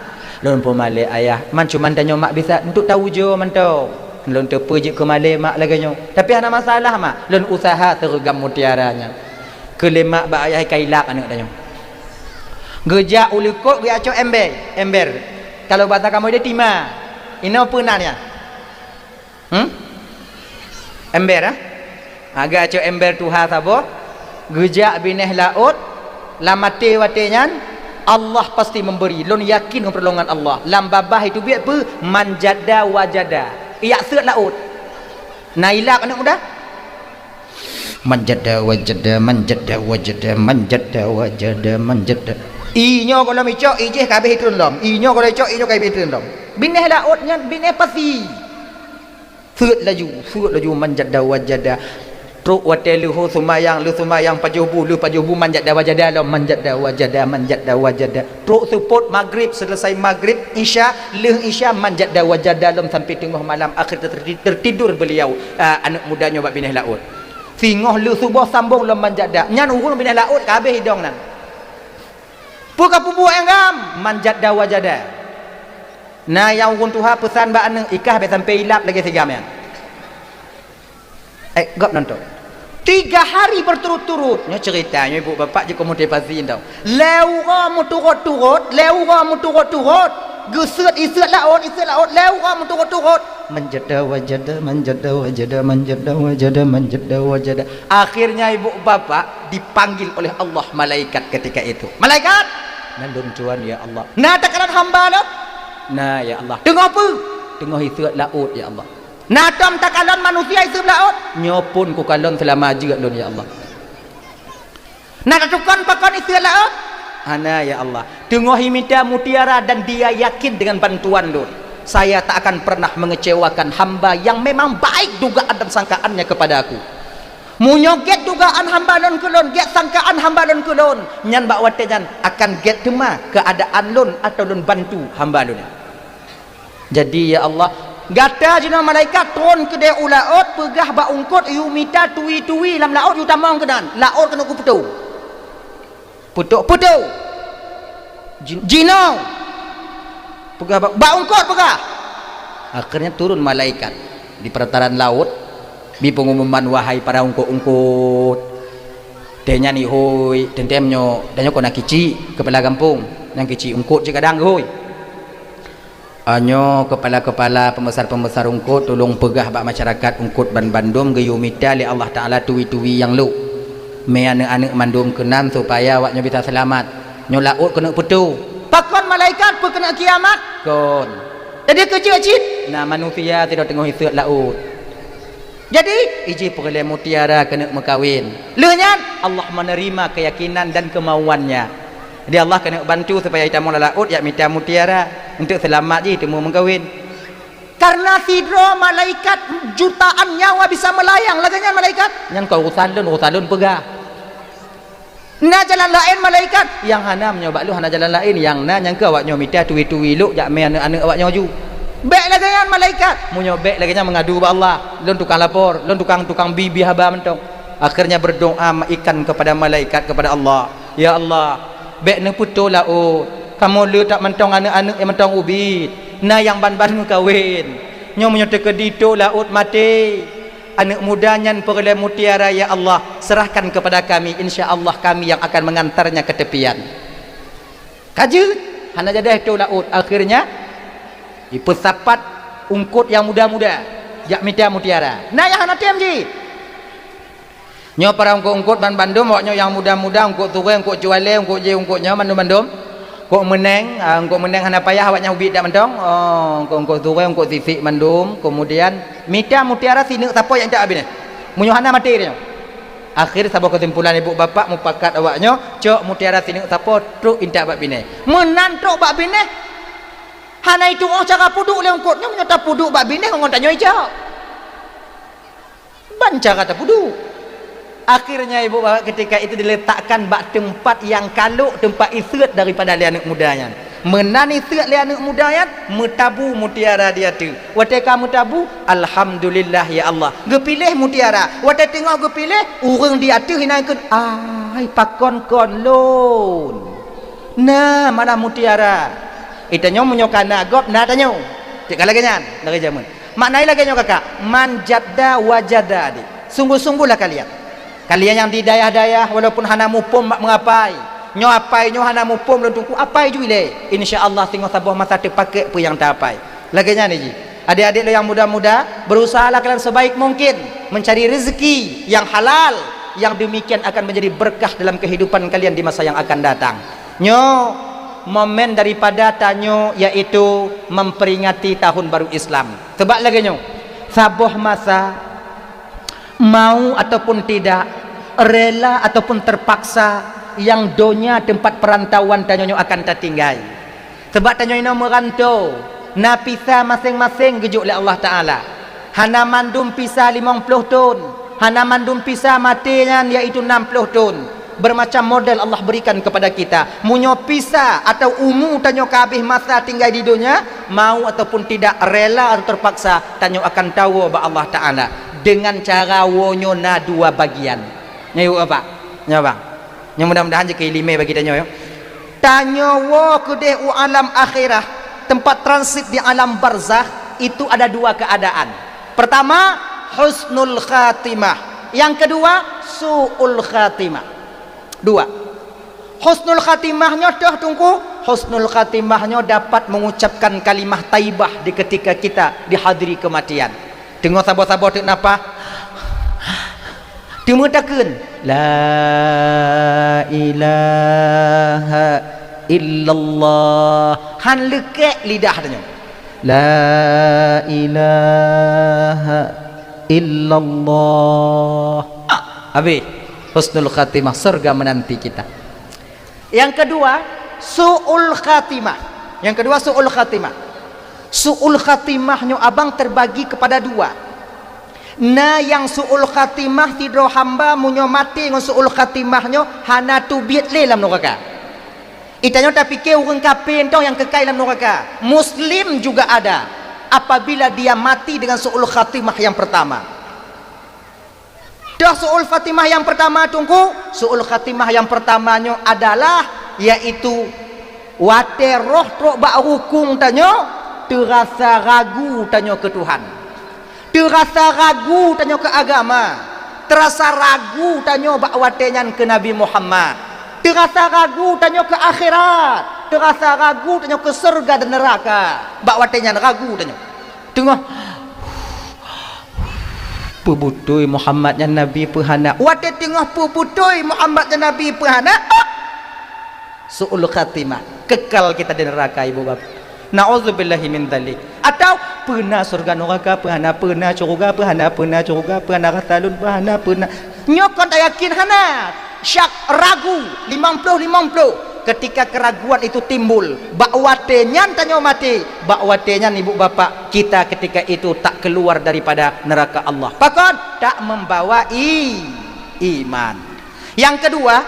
lôn peumalée ayah. Man cuman tanyoe mak bisa untuk taujoe mantong. Lôn teupeu jeuet keu malée mak lagée nyoe. Tapi hana masalah mak, lôn usaha seureugam mutiara nyan. Keu lé mak bak ayah ka ilab aneuëk tanyoe. Geujak u likot geujak cok ember, ember. Kalau bahasa kamoe dia tima. Inoe peue nan nyan? Hmm? Ember, ah? Agak cok ember tuha saboh, geujak binéh laôt, lam até watée nyan, Allah pasti memberi. Lôn yakin ngon pertolongan Allah. Lam babah itu biet peue? Man jadda wajada. Ijak seuet laôt. Na ilab aneuëk muda? Man jadda wajada, man jadda wajada, man jadda wajada, man jadda. Inyoe gohlom icok, ijih ka habéh itreun lom. Inyoe gohlom icok, inyoe ka habéh itreun lom. Binéh laôt nyan, binéh pasi. Seuet laju, seuet laju man jadda wajada. Trok watée leuhô seumayang, lheuh seumayang pajoh bu, lheuh pajoh bu man jadda wajada lom, man jadda wajada, man jadda wajada. Trok seupôt magrib, selesai magrib, isya, lheuh isya man jadda wajada lom sampai teungoh malam, akhir ter-, tertidur beliau, ah, aneuëk muda nyoe bak binéh laôt. Singoh lheuh suboh sambong lom man jadda. Nyan ureuëng binéh laôt ka habéh idong nan. Peue ka peubuet nyang gam? Man jadda wajada. Na nyang ureuëng tuha peusan bak aneuëk, ikah bék sampai ilab lagée si gam nyan. Eh, gob nonton. Tiga hari berturut-turut. Nyoe ceurita, nyoe ibu bapak jeuet keu motivasi tau. Lhée uroe meuturot-turot, lhée uroe meuturot-turot. Geuseuet iseuet laôt, iseuet laôt, lhée uroe meuturot-turot. Man jadda wajada, man jadda wajada, man jadda wajada, man jadda wajada. Akhirnya ibu bapak dipanggil oleh Allah malaikat ketika itu. Malaikat! Na lôn tuan, ya Allah. Na takalon hamba lôn? Na, ya Allah. Teungoh peue? Teungoh iseuet laôt, ya Allah. Na tom takalon manusia iseuet laôt? Nyoe phon kukalon seulama jeuet lôn, ya Allah. Na tatukon pakon iseuet laôt? Hana, ya Allah. Teungoh imita mutiara dan dia yakin dengan bantuan lôn. Saya tak akan pernah mengecewakan hamba yang memang baik dugaan dan sangkaannya kepada aku. Meunyoe gét dugaan hamba lôn keu lôn, gét sangkaan hamba lôn keu lôn, nyan bak watée nyan akan gét teuma keuadaan lôn atau lôn bantu hamba lôn. Jadi, ya Allah, gata jinoe malaikat tron keudeh u laôt, peugah bak eungkôt, yue mita tui-tui lam laôt, yue tamong keunan, laôt keuneuk kupeutô. Peutô, peutô. Ji-, jinoe. Peugah bak, bak eungkôt peugah. Akhirnya turun malaikat di perataran laôt, bi peungumuman, "Wahai para eungkôt-eungkôt." Teuh nyan ihôi, teuntém nyoe, dan nyoe kona kicik, keupala gampông, nyang kicik eungkôt cit kadang geuhôi. Nyoe keupala-keupala, peubesar-peubesar eungkôt, tulông peugah bak masyarakat eungkôt banbandum geuyue mita lé Allah Taala tui-tui nyang lôk. Mé aneuëk-aneuëk mandum keunan supaya awaknyoe bisa seulamat. Nyoe laôt keuneuk peutô. Pakon malaikat peue keuneuk kiamat? Kon. Jadi keuceuk cit na manusia sidroe teungoh iseuet laôt. Jadi, ijih peureulée mutiara keuneuk meukawen. Lheueh nyan, Allah menerima keyakinan dan kemauannya. Jadi, Allah keuneuk bantu supaya itamong lam laôt jak mita mutiara untuk seulamat jih teuma meukawen. Karena sidroe malaikat jutaan nyawa bisa melayang lagée nyan malaikat. Nyan kon urusan lôn, urusan lôn peugah. Na jalan laén malaikat? Nyang hana, meunyoe bak lôn hana jalan laén, nyang na nyang keu awaknyoe mita tui-tui lôk jak mé aneuëk-aneuëk awaknyoe ju. Bèk lagèe nyan malaikat. Meunyoe bèk lagèe nyan meungadu bak Allah, lôn tukang lapor, lôn tukang, tukang bi, bi haba mantong. Akhirnya berdoa maikan kepada malaikat, kepada Allah, "Ya Allah, bèk neupeutoe laôt. Kamoe le that mantong aneuk-aneuk nyang mantong ubit. Na nyang ban-ban meukawen. Nyoe meunyoe teukeudi toe laôt maté, aneuk muda nyan peureulèe mutiara, ya Allah, serahkan kepada kami, insya Allah kami yang akan mengantarnya ke tepian." Ka jeuet, hana jadeh toe laôt. Akhirnya, jipeusapat eungkôt nyang muda-muda jak mita mutiara. Na nyang hana tem jih. Nyoe para eungkôt-eungkôt ban bandum, awak nyoe nyang muda-muda, eungkôt turéng, eungkôt cualé, eungkôt jih, eungkôt nyoe, bandum-bandum. Eungkôt meuneng, ah, eungkôt meuneng hana payah awak nyan ubit that mantong. Oh, eungkôt-eungkôt turéng, eungkôt sisik mandum. Kemudian, mita mutiara sineuk sapo nyang intat bak binéh. Meunyoe hana maté tanyoe. Akhé saboh keusimpulan ibu bapak mupakat awak nyoe, cok mutiara sineuk sapo trok intat bak binéh. Meunan trok bak binéh, hana itu'oh cara peuduek lé eungkôt nyoe, meunyoe tapeuduek bak binéh ngon tanyoe ijak. Ban cara tapeuduek. Akhirnya ibu bapak ketika itu diletakkan bak teumpat nyang kalok, teumpat iseuet daripada lé aneuk muda nyan. Meunan iseuet lé aneuk muda nyan, meutabu mutiara di ateueh. Watèe ka meutabu, "Alhamdulillah, ya Allah." Geupiléh mutiara. Watèe teungoh geupiléh, ureueng di ateueh inan kheun, "Ai, pakon kon lôn? Na malah mutiara." Geutanyoe meunyoe ka na gob, na tanyoe. Cit ka lagèe nyan, lagèe jameun. Makna lagèe nyoe kakak, "Man jadda wajada," adik. Sungguh-sungguhlah kalian. Kalian nyang di dayah-dayah, walaupun hana muphom bak meuapai, nyoe apai nyoe hana muphom lôn teungku, apai ju ilèe. Insya Allah singoh saboh masa teupakék peue nyang taapai. Lagèe nyan jih. Adik-adik lôn nyang muda-muda, berusahalah kalian sebaik mungkin mencari rezeki yang halal, yang demikian akan menjadi berkah dalam kehidupan kalian di masa yang akan datang. Nyoe momen daripada tanyoe, yaitu memperingati tahun baru Islam. Sabab lagèe nyoe, saboh masa, mau ataupun tidak, rela ataupun terpaksa, nyang donya teumpat peurantauan tanyoe nyoe akan tatinggai. Sabab tanyoe inoe meuranto, na pisa maséng-maséng geujok lé Allah Taala. Hana mandum pisa limong ploh thon, hana mandum pisa maté nyan, yaitu nam ploh thon. Bermacam model Allah berikan kepada kita. Meunyoe pisa atau umu tanyoe ka habéh masa tinggai di donya, mau ataupun tidak, rela atau terpaksa, tanyoe akan tawoe bak Allah Taala. Dengan cara woe nyoe na dua bagian. Nyoe, Bapak. Nyoe, Bang. Nyoe mudah-mudahan jeuet keu ileumèe bagi tanyoe, ya. Tanyoe woe keudeh u alam akhirah, tempat transit di alam barzakh, itu ada dua keadaan. Pertama, husnul khatimah. Yang kedua, su'ul khatimah. Dua. Husnul khatimah nyoe toh teungku, husnul khatimah nyoe dapat mengucapkan kalimah thaibah di ketika kita dihadiri kematian. Teungoh saboh-saboh teuk nafah, teumeutakheun, "La ilaha illallah." Han leukek lidah tanyoe. "La ilaha illallah." Ah, habéh. Husnul khatimah, surga menanti kita. Yang kedua, su'ul khatimah. Yang kedua, su'ul khatimah. Su'ul khatimah nyoe abang terbagi kepada dua. Na nyang su'ul khatimah sidroe hamba meunyoe maté ngon su'ul khatimah nyoe hana teubiet lé lam nuraka. Geutanyoe tapike ureueng kafé nyoe nyang keukai lam nuraka. Muslim juga ada apabila dia mati dengan su'ul khatimah yang pertama. Toh su'ul khatimah nyang pertama teungku, su'ul khatimah nyang pertama nyoe adalah, yaitu watèe roh trok bak rukung tanyoe, teurasa ragu tanyoe keu Tuhan. Teurasa ragu tanyoe keu agama. Teurasa ragu tanyoe bak watèe nyan keu Nabi Muhammad. Teurasa ragu tanyoe keu akhirat. Teurasa ragu tanyoe keu syeuruga dan neuraka. Bak watèe nyan ragu tanyoe. Teungoh peubeutôi Muhammad nyan nabi peu hana. Watèe teungoh peubeutôi Muhammad nyan nabi peu hana, su'ul khatimah. Kekal kita di neraka, ibu bapak. Na'udzubillahi min dzalik. Atau peue na syeuruga nuraka peu hana, peue na syeuruga peu hana, peue na syeuruga peu hana, rasa lôn peu hana, peue na. Nyoe kon tayakin hana. Syak, ragu, limong ploh limong ploh. Ketika keraguan itu timbul, bak watèe nyan tanyoe maté, bak watèe nyan ibu bapak, kita ketika itu tak keluar daripada neraka Allah. Pakon? Tak membawa i-, iman. Yang kedua,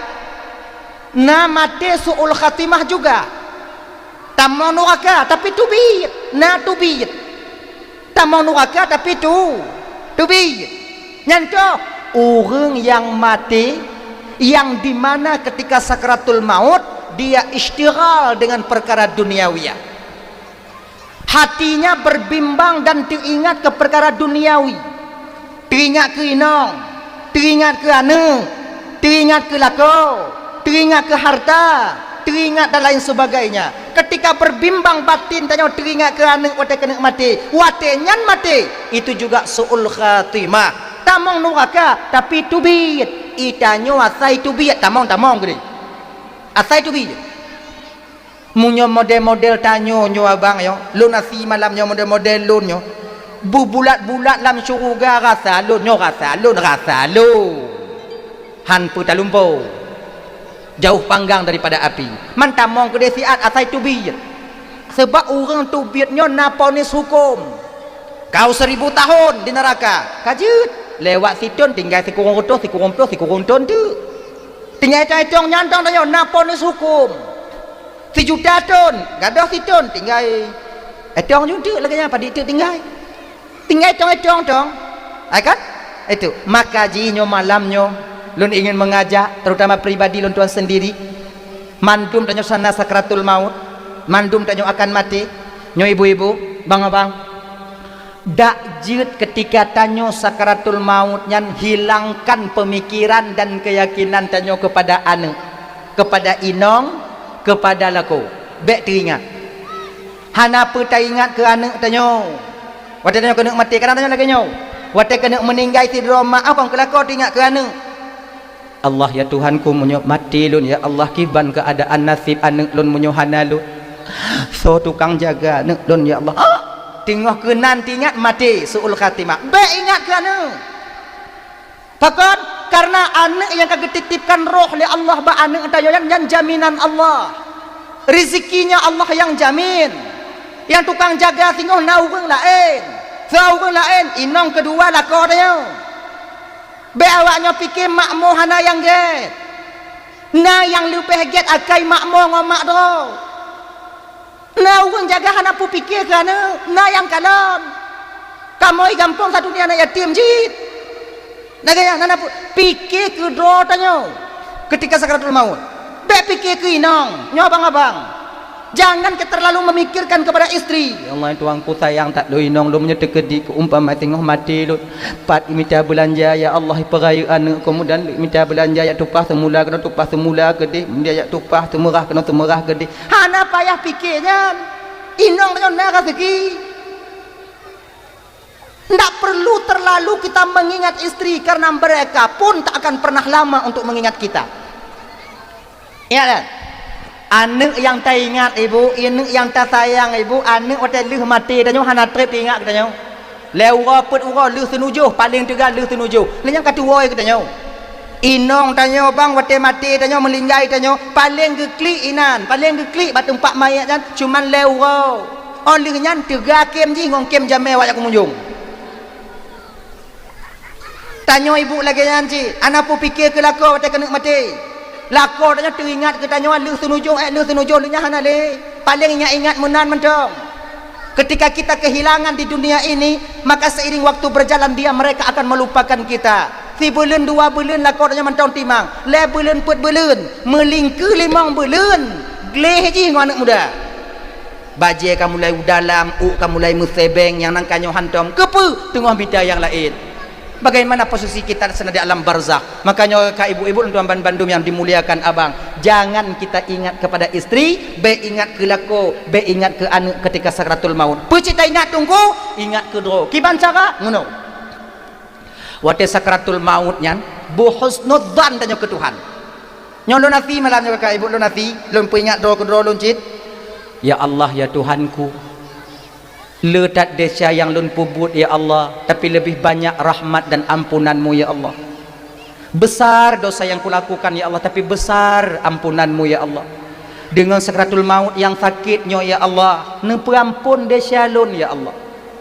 na maté su'ul khatimah juga. Tamong nuraka, tapi teubiet, na teubiet. Tamong nuraka tapi tu, teubiet. Nyan toh, ureuëng nyang maté, yang di mana ketika sakaratul maut, dia isytighal dengan perkara duniawiyah. Hatinya berbimbang dan teuingat keu peukara duniawi. Teuingat keu inong, teuingat keu aneuëk, teuingat keu lakoe, teuingat keu harta, teuingat dan lain sebagainya. Ketika berbimbang batin tanyoe teuingat keu aneuëk watée keuneuk maté, watée nyan maté, itu juga su'ul khatimah. Tamong nuraka, tapi teubiet. Itanyoe asai teubiet, tamong-tamong keudeh. Asai teubiet. Meunyoe model-model tanyoe nyoe abang nyoe, lôn asie malam nyoe model-model lôn nyoe, beubulat-bulat lam syeuruga rasa lôn nyoe, rasa lôn, rasa lôn. Han peue talumpo. Jauh panggang daripada api. Man tamong keudeh siat asai teubiet. Sebab ureuëng teubiet nyoe na ponis huköm. Kau seribu tahun di neraka. Ka jeuet. Lewat siton tinggai sikureueng reutôh, sikureueng ploh, sikureueng thon teuk. Tinggai étong-étong nyan tong tanyoe na ponis huköm. Sijuta thon, gadôh siton tinggai étong jeuet teuk lagée nyan padit teuk tinggai. Tinggai étong-étong tong. Hai kan? Itu. Maka jih nyoe malam nyoe lôn ingin mengajak, terutama pribadi lôn tuan sendiri. Mandum tanyoe sana sakratul maut, mandum tanyoe akan maté. Nyoe ibu-ibu, bang-abang, dak jeuet ketika tanyoe sakratul maut nyan hilangkan pemikiran dan keyakinan tanyoe kepada aneuëk, kepada inong, kepada lakoe. Bék teuingat. Hana peue taingat keu aneuëk tanyoe. Watée tanyoe keuneuk maté, kadang tanyoe lagée nyoe. Watée keuneuk meuninggai sidroe mak, oh, kon keu lakoe teuingat keu aneuëk. Allah, ya Tuhanku, meunyoe maté lôn, ya Allah, kiban keuadaan naseb aneuëk lôn meunyoe hana lôn? Soe tukang jaga aneuëk lôn, ya Allah? Ah! Teungoh keunan teuingat maté, su'ul khatimah. Bék ingat keu aneuëk. Pakon? Karena aneuëk nyang ka geutitipkan roh lé Allah bak aneuëk tanyoe nyan, nyan jaminan Allah. Rizekinya Allah nyang jamin. Nyang tukang jaga singoh na ureuëng laén. Soe ureuëng laén? Inong keudua lakoe tanyoe. Bék awak nyoe pike makmo hana nyang gét. Na nyang leubeh gét akai makmo ngon mak droe. Na ureuëng jaga hana peue pike keu aneuëk, na nyang kalon. Kamoe gampông sadunia na yatim cit. Lagée nyan hana peue pike keu droe tanyoe ketika sakratul maut. Bék pike keu inong, nyoe abang-abang. Jangan ke terlalu memikirkan kepada istri. Ya Allah, Tuhanku sayang that lôn inong lôn meunyoe teukeudi keu umpama teungoh maté lôn. Pat mita beulanja, ya Allah, peurayeuk aneuëk keu mudan lé mita beulanja, jak tumpah seumula keunoe tumpah seumula keudeh, mudan jak tumpah seumeurah keunoe seumeurah keudeh. Hana payah pike nyan. Inong tanyoe na raseuki. Ndak perlu terlalu kita mengingat istri karena mereka pun tak akan pernah lama untuk mengingat kita. Ingat kan? Aneuëk nyang taingat ibu, aneuëk nyang tasayang ibu, aneuëk watée lheueh maté tanyoe hana treb ingat geutanyoe. Lhée uroe peuet uroe lheueh seunujoh, paleng teuga lheueh seunujoh. Lheueh nyan ka tuwoe geutanyoe. Inong tanyoe bang watée maté tanyoe meulinggai tanyoe, paleng geuklik inan, paleng geuklik bak teumpat mayét nyan cuman lhée uroe. Oh lheueh nyan teuga kém jih ngon kém jamé awak jak keumunjong. Tanyoe ibu lagée nyan cit, hana peue pike keu lakoe watée keuneuk maté. Lakoe tanyoe teuingat keu tanyoe lheueh seunujoh, eh, lheueh seunujoh lheueh nyan hana lé. Paleng ingat-ingat meunan mantong. Ketika kita kehilangan di dunia ini, maka seiring waktu berjalan dia mereka akan melupakan kita. Sibuleuen dua buleuen lakoe tanyoe mantong timang, lhée buleuen peuet buleuen, meulingkeue limong buleuen, gleh jih ngon aneuëk muda. Bajée ka mulai udalam, ôk ka mulai meusebeng, nyang nan ka nyoe hantom. Keupeue? Teungoh mita nyang laén. Bagaimana posisi kita seunang di alam barzakh? Makanya ka ibu-ibu dan tuan bandum yang dimuliakan abang, jangan kita ingat kepada istri, bék ingat keu lakoe, bék ingat keu aneuëk ketika sakratul maut. Peue cit taingat teungku? Ingat keu droe. Kiban cara? Ngono. Watée sakratul maut nyan, beuhusnudzan tanyoe keu Tuhan. Nyoe lôn asie malam nyoe ka ibu lôn asie, lôn peuingat droe keudroe lôn cit. Ya Allah, ya Tuhanku, le that desya nyang lôn peubuet ya Allah, tapi leubeh banyak rahmat dan ampunan-Mu ya Allah. Besar dosa yang kulakukan ya Allah, tapi besar ampunan-Mu ya Allah. Deungon sakratul maut nyang sakét nyoe ya Allah, neupeuampon desya lôn ya Allah.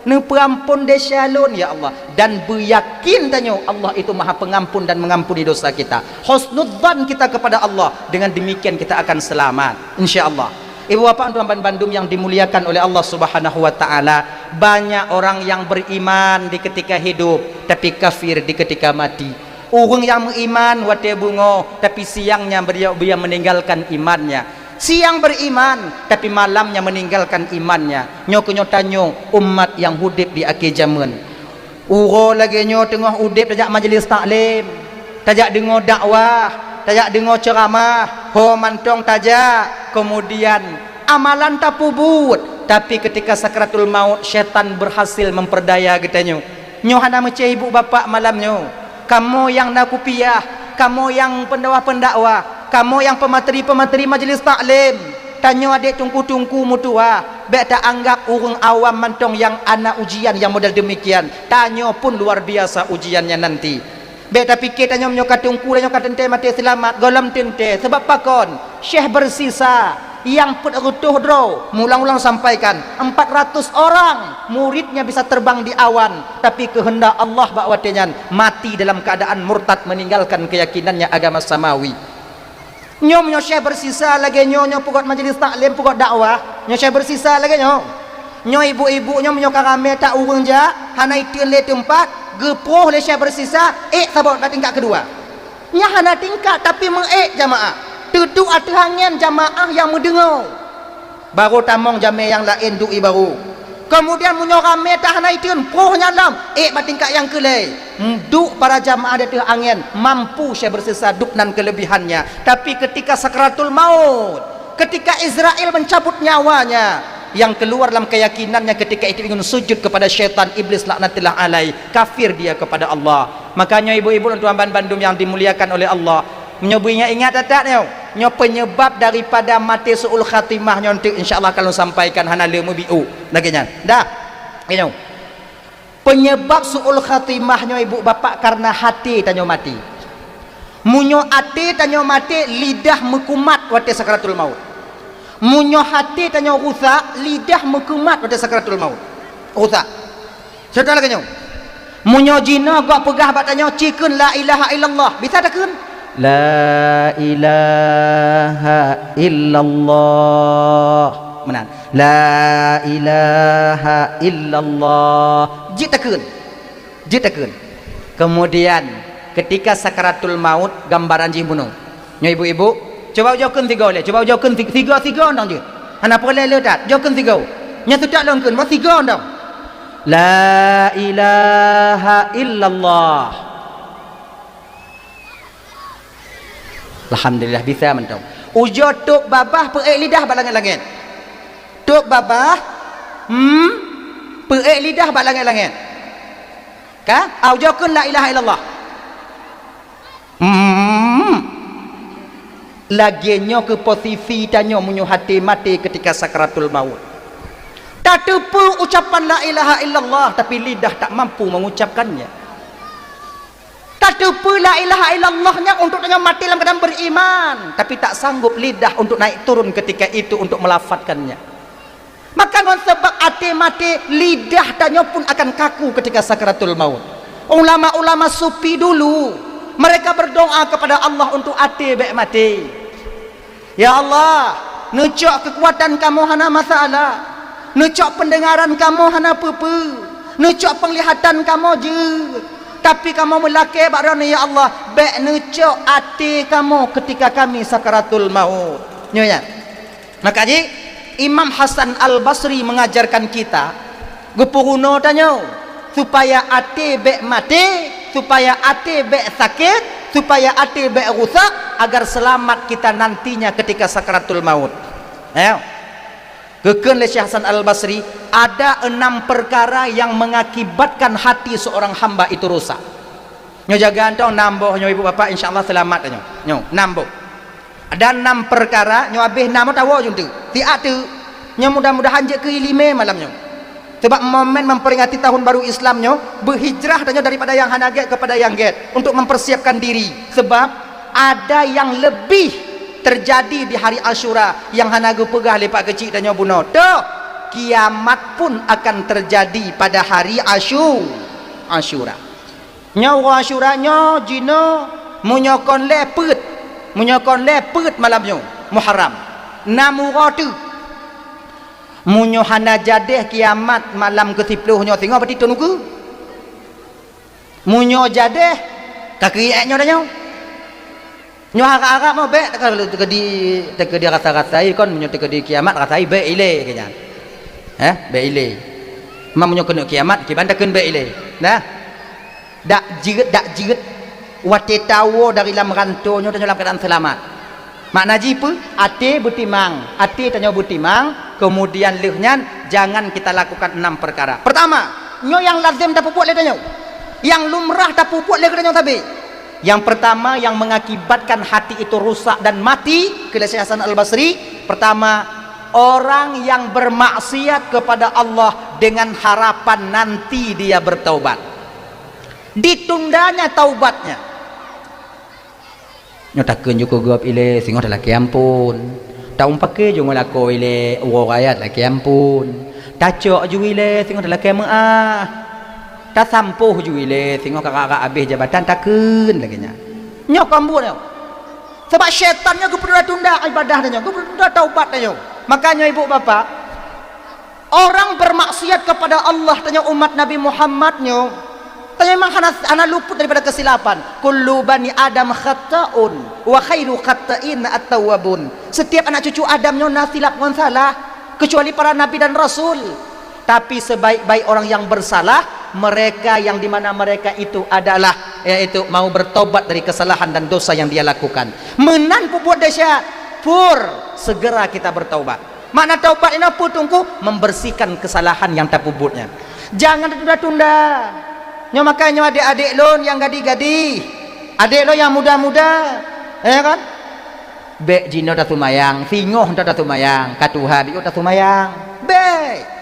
Neupeuampon desya lôn ya Allah, dan beuyakin tanyoe Allah itu Maha Pengampun dan mengampuni dosa kita. Husnudzan kita kepada Allah, dengan demikian kita akan selamat, insya Allah. Ibu bapak tuan bandum yang dimuliakan oleh Allah Subhanahu wa taala, banyak orang yang beriman di ketika hidup tapi kafir di ketika mati. Ureuëng nyang meuiman watée beungoh tapi siangnya beliau, beliau meninggalkan imannya. Siang beriman tapi malamnya meninggalkan imannya. Nyoe keuh nyoe tanyoe umat nyang udeb di akhé jamén. Uroe lagée nyoe teungoh udeb tajak majlis taklim, tajak deungoe dakwah, tajak deungoe ceuramah, ho mantong tajak. Keumudian amalan tapeubuet, tapi keutika sakratul maut syaitan beurhasil meupeurdaya geutanyoe. Nyoe hana meucé ibu bapak malam nyoe. Kamoe nyang na kupiah, kamoe nyang peundakwah-peundakwah, kamoe nyang peumateri-peumateri majlis taklim, tanyoe adek teungku-teungku meutuah, bék taanggab ureuëng awam mantong nyang ana ujian nyang model deumikian. Tanyoe pun luar biasa ujiannya nanti. Bék tapike tanyoe meunyoe ka teungku, tanyoe ka teuntée maté seulamat, gohlom teuntée. Sabab pakon? Syekh Bersisa nyang peuet reutôh droe, meuulang-ulang sampaikan, empat ratus orang muridnya bisa terbang di awan, tapi keuheundak Allah bak watée nyan mati dalam keuadaan murtad, meninggalkan keyakinannya agama samawi. Nyoe meunyoe Syekh Bersisa lagée nyoe, nyoe peugét majlis taklim, peugét dakwah, nyoe Syekh Bersisa lagée nyoe. Nyoe ibu-ibu nyoe meunyoe ka ramé that ureuëng jak, hana iteun lé teumpat, geuproh lé Syekh Bersisa, ék saboh bak tingkat keudua. Nyan hana tingkat tapi meuék jamaah. Teuduek ateueh angén jamaah nyang meudeungoe. Barô tamong jamé nyang laén duek ié barô. Keumudian meunyoe ramé that hana iteun, proh nyan lom, ék bak tingkat nyang keu lhée. Duek para jamaah di ateueh angén, mampu Syekh Bersisa duek nan keulebihannya. Tapi keutika sakratul maut, keutika Izrail mencabut nyawanya, nyang keuluar lam keuyakinannya keutika itu ingin sujud keupada syaitan Iblis laknatullah alaih, kafir dia keupada Allah. Makanya ibu-ibu dan tuan bandum nyang dimuliakan oleh Allah, meunyoe beuingat-ingat that-that nyoe, nyoe peunyeubab daripada maté su'ul khatimah nyoe teuk, insya Allah ka lôn sampaikan hana le meubiôh lagée nyan. Dah. Nyoe. Peunyeubab su'ul khatimah nyoe ibu bapak kareuna haté tanyoe maté. Meunyoe até tanyoe maté, lidah meukumat watée sakratul maut. Meunyoe haté tanyoe rusak, lidah meukumat watée sakratul maut. Rusak. Contoh lagée nyoe. Meunyoe jinoe gob peugah bak tanyoe, "Ci kheun la ilaha illallah." Bisa takheun? La ilaha illallah. Meunan. La ilaha illallah. Jeuet takheun. Jeuet takheun. Keumudian, keutika sakratul maut, gambaran jih bunoe. Nyoe ibu-ibu, cuba ujoe kheun sigoe lé, cuba ujoe kheun si-, sigoe-sigoe dong jeuet. Hana peureulée le that, ujoe kheun sigoe. Nyan seutôt lôn kheun, bah sigoe dong. La ilaha illallah. Alhamdulillah, bisa mantong. Ujoe tôb babah peuék lidah bak langét-langét. Tôb babah, hmm, peuék lidah bak langét-langét. Ka? Au, ujoe kheun la ilaha illallah. Hmm. Lagée nyoe keuh posisi tanyoe meunyoe haté maté keutika sakratul maut. Tateupeue ucapan la ilaha illallah, tapi lidah tak mampu mengucapkannya. Tateupeue la ilaha illallah nyan untuk tanyoe maté lam keuadaan beriman, tapi tak sanggup lidah untuk naik turun ketika itu untuk melafazkannya. Maka ngon sabab até maté, lidah tanyoe pun akan kaku ketika sakratul maut. Ulama-ulama sufi dulu, mereka berdoa kepada Allah untuk até bék maté. Ya Allah, neucok keukuatan kamoe hana masalah, neucok peundeungaran kamoe hana peue-peue, neucok peunglihatan kamoe jeuet. Tapi kamoe meulakée bak Droeneuh, ya Allah, bék neucok até kamoe keutika kami sakaratul maut. Nyoe nyan. Maka jih, Imam Hasan Al-Basri mengajarkan kita, geupeurunoe tanyoe, supaya até bék maté, supaya até bék sakét, supaya até bék rusak, agar selamat kita nantinya ketika sakaratul maut. Ayo. Geukheun lé Syekh Hasan Al-Basri, ada enam perkara yang mengakibatkan hati seorang hamba itu rusak. Nyoe jaga mantong nam boh nyoe ibu bapak, insya Allah selamat nyoe. Nyoe, nam boh. Ada enam perkara, nyoe habéh nam tawoe jeuet teuk. Siat teuk. Nyoe mudah-mudahan jeuet keu iéleumé malam nyoe. Sebab momen memperingati tahun baru Islam nyoe, beuhijrah tanyoe daripada nyang hana gét kepada nyang gét untuk mempersiapkan diri. Sebab ada yang lebih terjadi di hari Asyura nyang hana geupeugah lé pak keuchik tanyoe bunoe. Toh, kiamat pun akan terjadi pada hari Asyu-, Asyura. Nyoe uroe Asyura nyoe jinoe meunyoe kon lhée peuet, meunyoe kon lhée peuet malam nyoe Muharram. Nam uroe teuk. Meunyoe hana jadeh kiamat malam keu siplôh nyoe singoh, berarti teunukeue. Meunyoe jadeh, ka keuiek nyoe tanyoe. Nyoe harap-harap mah bèk teukeudi, teukeudi rasa-rasai kon, meunyoe teukeudi kiamat rasai bèk ilèe keu nyan. Eh, bèk ilèe. Memang meunyoe keuneuk kiamat, kiban takheun bèk ilèe. Nah. Dak jeuet, dak jeuet. Watèe tawoe dari lam ranto nyoe tanyoe lam keuadaan seulamat. Makna jih peue? Até beutimang, até tanyoe beutimang, kemudian lheueh nyan jangan kita lakukan enam perkara. Pertama, nyoe nyang lazem tapeubuet lé tanyoe. Nyang lumrah tapeubuet lé geutanyoe sabe. Yang pertama yang mengakibatkan hati itu rusak dan mati, kheun lé Syekh Hasan Al-Basri, pertama, orang yang bermaksiat kepada Allah dengan harapan nanti dia bertaubat. Ditundanya taubatnya. Nyoe takheun ju keu gob ilèe singoh talakèe amphon. Taumpat keu ju ngon lakoe ilèe uroe raya talakèe amphon. Tacok ju ilèe singoh talakèe meu'ah. Tasampôh ju ilèe singoh ka rab-rab abéh jabatan, takheun lagèe nyan. Nyoe kon buet nyoe. Sabab syaitan nyoe geupeutunda-tunda ibadah tanyoe, geupeutunda taubat tanyoe. Makanya ibu bapak, orang bermaksiat kepada Allah tanyoe umat Nabi Muhammad nyoe, tanyoe memang hana, hana luput daripada kesilapan. "Kullu bani Adam khata'un wa khairu khata'in at-tawwabun." Setiap anak cucu Adam nyoe na silap ngon salah, kecuali para nabi dan rasul. Tapi sebaik-baik orang yang bersalah, mereka yang di mana mereka itu adalah, yaitu mau bertobat dari kesalahan dan dosa yang dia lakukan. Meunan peubuet desya, pur, segera kita bertaubat. Makna taubat inoe peue teungku? Membersihkan kesalahan yang tapeubuet nyan. Jangan tatunda-tunda. Nyoe makanya nyoe adék-adék lôn nyang gadih-gadih, adék lôn nyang muda-muda, ya kan? Bèk jinoe tasumayang, singoh nyoe tasumayang, ka tuha biyôh tasumayang. Bèk!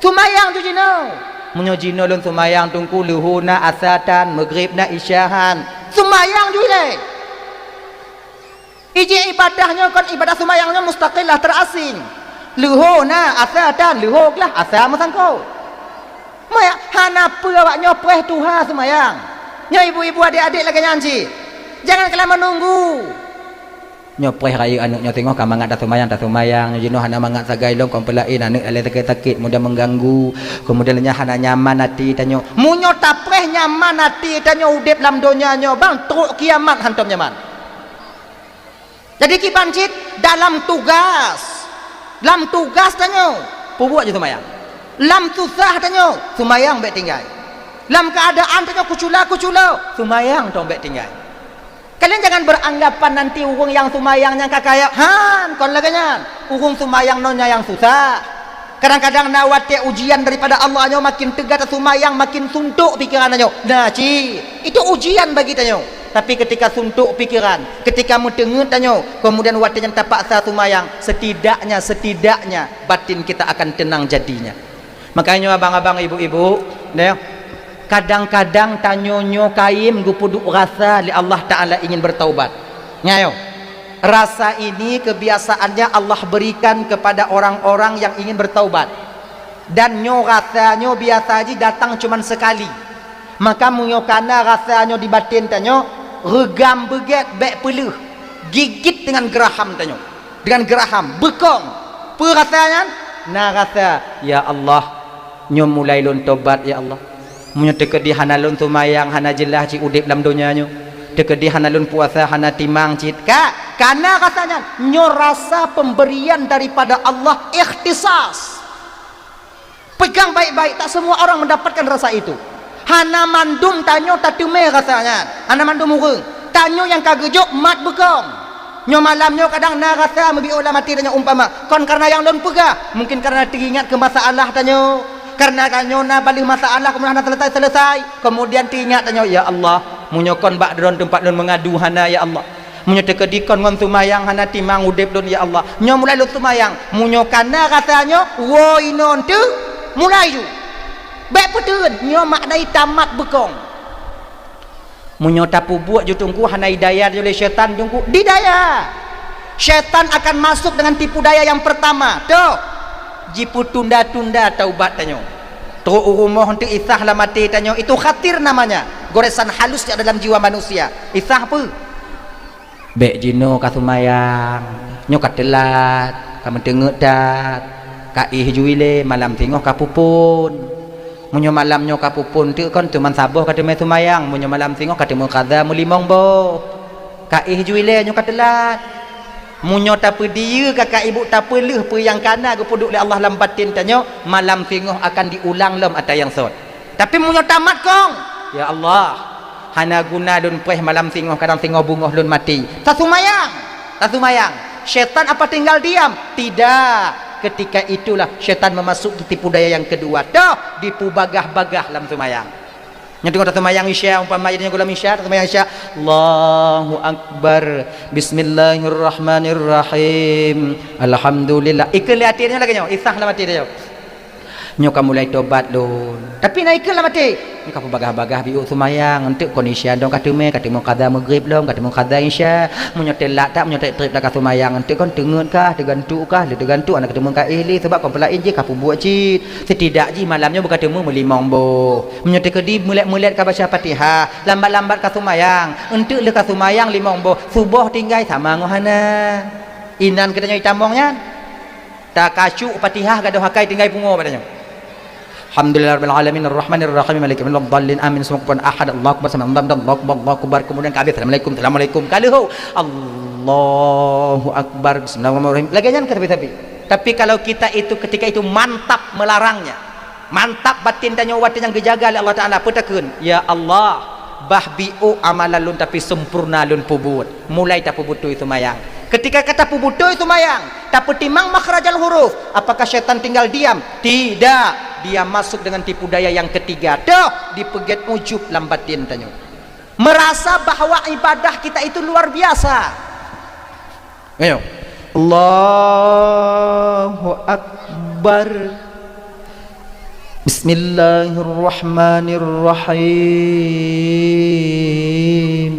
Sumayang ju jinoe. Meunyoe jinoe lôn sumayang teungku, leuhô na, asa tan, meugreb na, isya han. Sumayang ju ilèe. Ijih ibadah nyoe kon ibadah sumayang nyoe mustaqillah, terasing. Leuhô na, asa tan, leuhô glah, asa meusangkot. Maya hana peue awak nyoe preh tuha sumayang. Nyoe ibu-ibu, adék-adék lagèe nyan cit. Jangan kalian menunggu. Nyoe preh rayeuk aneuk nyoe singoh ka mangat tasumayang, tasumayang. Nyoe jinoe hana mangat sagai lom, kon peulaén aneuk lalé sakét-sakét, mudah mengganggu. Kemudian nyan hana nyaman até tanyoe. Meunyoe tapreh nyaman até tanyoe udép lam donya nyoe, bang, trok kiamat hantom nyaman. Jadi kiban cit dalam tugas, lam tugas tanyoe, peubuet ju sumayang. Lam susah tanyoe, sumayang bèk tinggai. Lam keuadaan tanyoe kucula-kucula, sumayang tong bèk tinggai. Kalian jangan beranggapan nanti ureueng nyang sumayang nyang ka kaya, han, kon lagèe nyan. Ureueng sumayang nyoe nyang susah. Kadang-kadang na watèe ujian daripada Allah nyoe, makin teuga tasumayang, makin suntok pikiran tanyoe. Nah, cit, itu ujian bagi tanyoe. Tapi ketika suntok pikiran, ketika meuteungeut tanyoe, kemudian watèe nyan tapaksa sumayang, setidaknya, setidaknya batin kita akan tenang jadinya. Makanya abang-abang, ibu-ibu, neh, kadang-kadang tanyoe nyoe kayém geupeuduek rasa lé Allah Taala ingin bertaubat. Nyayo, rasa ini kebiasaannya Allah berikan kepada orang-orang yang ingin bertaubat. Dan nyoe rasa nyoe biasa jih datang cuman sekali. Maka meunyoe kana rasa nyoe di baten tanyoe, reugam beugèt bèk peuleueh, gigit dengan geraham tanyoe. Dengan geraham, beukong. Peue rasa nyan? Na rasa, "Ya Allah, nyoe mulai lôn tobat, ya Allah. Meunyoe teukeudi hana lôn sumayang, hana jeulaih cit udép lam donya nyoe. Teukeudi hana lôn puasa, hana timang cit." Ka, kana rasa nyan. Nyoe rasa pemberian daripada Allah, ikhtisas. Pegang baik-baik, tak semua orang mendapatkan rasa itu. Hana mandum tanyoe tateumé rasa nyan. Hana mandum ureueng. Tanyoe nyang ka geujok mat beukong. Nyoe malam nyoe kadang na rasa meubiôh lam até tanyoe umpama, kon karena nyang lôn peugah, mungkin karena teuingat keu masalah tanyoe. Karena tanyoe na baleuh masalah, kemudian hana selesai-selesai. Kemudian teuingat tanyoe, "Ya Allah, meunyoe kon bak droen teumpat lôn meungadu hana, ya Allah." Meunyoe teukeudi kon ngon sumayang hana timang udép lôn, ya Allah. Nyoe mulai lôn sumayang. Meunyoe kana rasa nyoe, woe inoe teuk, mulai ju. Bèk peuteun, nyoe makna tamat beukong. Meunyoe tapeubuet ju teungku hana hidayah lé syaitan teungku, didayah. Syaitan akan masuk dengan tipu daya yang pertama. Toh, jipeutunda-tunda taubat tanyoe. Trok u rumoh eunteuk isah lam até tanyoe, itu khatir namanya. Goresan halus yang dalam jiwa manusia. Isah peue? Bèk jinoe ka sumayang, nyoe ka teulat, ka meuteungeut that. Ka éh ju ilée, malam singoh ka peuphon. Meunyoe malam nyoe ka peuphon teuk kon, teuma saboh ka teumé seumayang. Meunyoe malam singoh ka teumé qadha meulimong boh. Ka éh ju ilée, nyoe ka teulat. Meunyoe tapeudiyeu kakak ibu, tapeuleueh peue nyang kana geupeuduek lé Allah lam batin tanyoe, malam singoh akan diulang lom ata nyang sot. Tapi meunyoe tamat kong, "Ya Allah, hana guna lôn preh malam singoh, kadang singoh beungoh lôn maté." Taseumayang, taseumayang. Syaitan apa tinggal diam? Tidak. Ketika itulah syaitan memasuki tipu daya yang kedua. Toh, dipeubagah-bagah lam seumayang. Nyoe teungoh taseumayang Isya, umpama nyoe gohlom Isya, taseumayang Isya, "Allahu Akbar, Bismillahirrahmanirrahim, Alhamdulillah." Ikheun lé até nyoe lagée nyoe, isah lam até nyoe. "Nyoe ka mulai tobat lôn." Tapi na ikheun lam até, "Nyoe ka peubagah-bagah biôk seumayang, eunteuk kon Isya dong ka teumé, ka teumé qadha Maghrib lom, ka teumé qadha Isya. Meunyoe teulat that, meunyoe treb-treb that ka seumayang, eunteuk kon teungeut kah, teugantuk kah, lé teugantuk, hana ka teumé ka éh lé, sabab kon peulaén jih ka peubuet cit. Setidak jih malam nyoe beu ka teumé meulimong boh. Meunyoe teukeudi meulet-meulet ka baca Fatihah, lambat-lambat ka seumayang, eunteuk lheueh ka seumayang limong boh, suboh tinggai sama ngon hana." Inan geutanyoe itamong nyan. Takacuk Fatihah gadôh akai tinggai pungo bak tanyoe. "Alhamdulillahirabbil alamin, arrahmanirrahim, maliki yaumiddin, amin, summa kufuwan ahad, Allahu akbar, sami Allahu liman hamidah, Allahu akbar, Allahu akbar." Kemudian ka habéh, "Assalamualaikum, assalamualaikum." Ka lheueh, "Allahu akbar, bismillahirrahmanirrahim." Lagée nyan ka sabe-sabe. Tapi kalau kita itu ketika itu mantap melarangnya, mantap batin tanyoe watée nyang geujaga lé Allah Taala, peue takheun, "Ya Allah, bah biôk amalan lôn tapi sempurna lôn peubuet." Mulai tapeubeutôi seumayang. Ketika ka tapeubeutôi seumayang, tapeutimang makhrajal huruf, apakah syaitan tinggal diam? Tidak. Dia masuk dengan tipu daya yang ketiga. Toh, dipeugét ujub lam batin tanyoe. Merasa bahwa ibadah kita itu luar biasa. Ayo. Allahu Akbar. Bismillahirrahmanirrahim.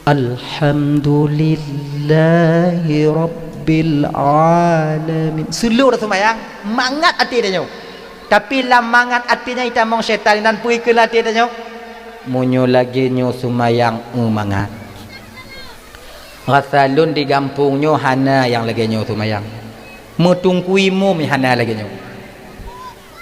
Alhamdulillahi rabbil alamin. Seuleuh dah seumayang, mangat até tanyoe. Tapi lam mangat até nyan itamong syaitan, inan peue ikheun lam até tanyoe? "Meunyoe lagée nyoe seumayang, eu mangat. Rasa lôn di gampông nyoe hana nyang lagée nyoe seumayang. Meutungkui mum hana lagée nyoe."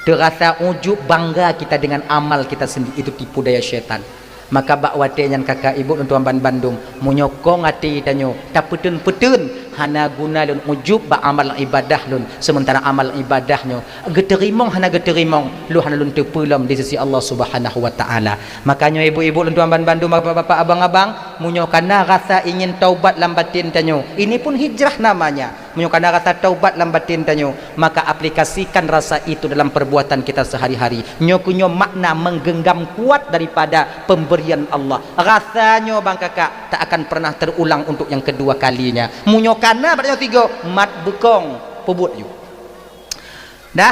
Teurasa ujub, bangga kita dengan amal kita sendiri, itu tipu daya syaitan. Maka bak watée nyan kakak ibu lôn tuan banbandum, meunyoe kong até tanyoe tapeuteun-peuteun, "Hana guna lôn ujub bak amal ibadah lôn, sementara amal ibadah nyoe geuteurimong hana geuteurimong, lôn hana lôn teupeue lom di sisi Allah Subhanahu wa Taala." Maka nyoe ibu-ibu lôn tuan banbandum, bapak-bapak, abang-abang, meunyoe kana rasa ingin taubat lam batin tanyoe, ini pun hijrah namanya. Meunyoe kana rasa taubat lam batin tanyoe, maka aplikasikan rasa itu dalam perbuatan kita sehari-hari. Nyoe keuh nyoe makna menggenggam kuat daripada pemberian Allah. Rasa nyoe bang kakak tak akan pernah terulang untuk yang kedua kalinya. Meunyoe kana bak nyoe tiga, mat beukong, peubuet ju. Dah,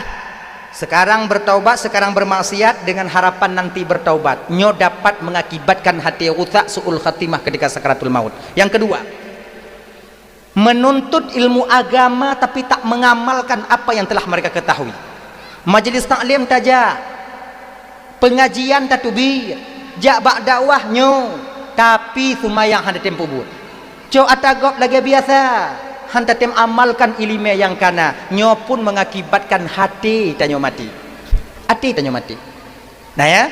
sekarang bertaubat, sekarang bermaksiat dengan harapan nanti bertaubat. Nyoe dapat mengakibatkan hati rusak, su'ul khatimah ketika sakaratul maut. Yang kedua, menuntut ilmu agama tapi tak mengamalkan apa yang telah mereka ketahui. Majelis taklim tajak, pengajian tateubiet, jak bak dakwah nyoe, tapi seumayang hana tem peubuet. Cok ata gob lagée biasa, hana tem amalkan iéleumé nyang kana, nyoe pun mengakibatkan até tanyoe maté. Até tanyoe maté. Nah ya.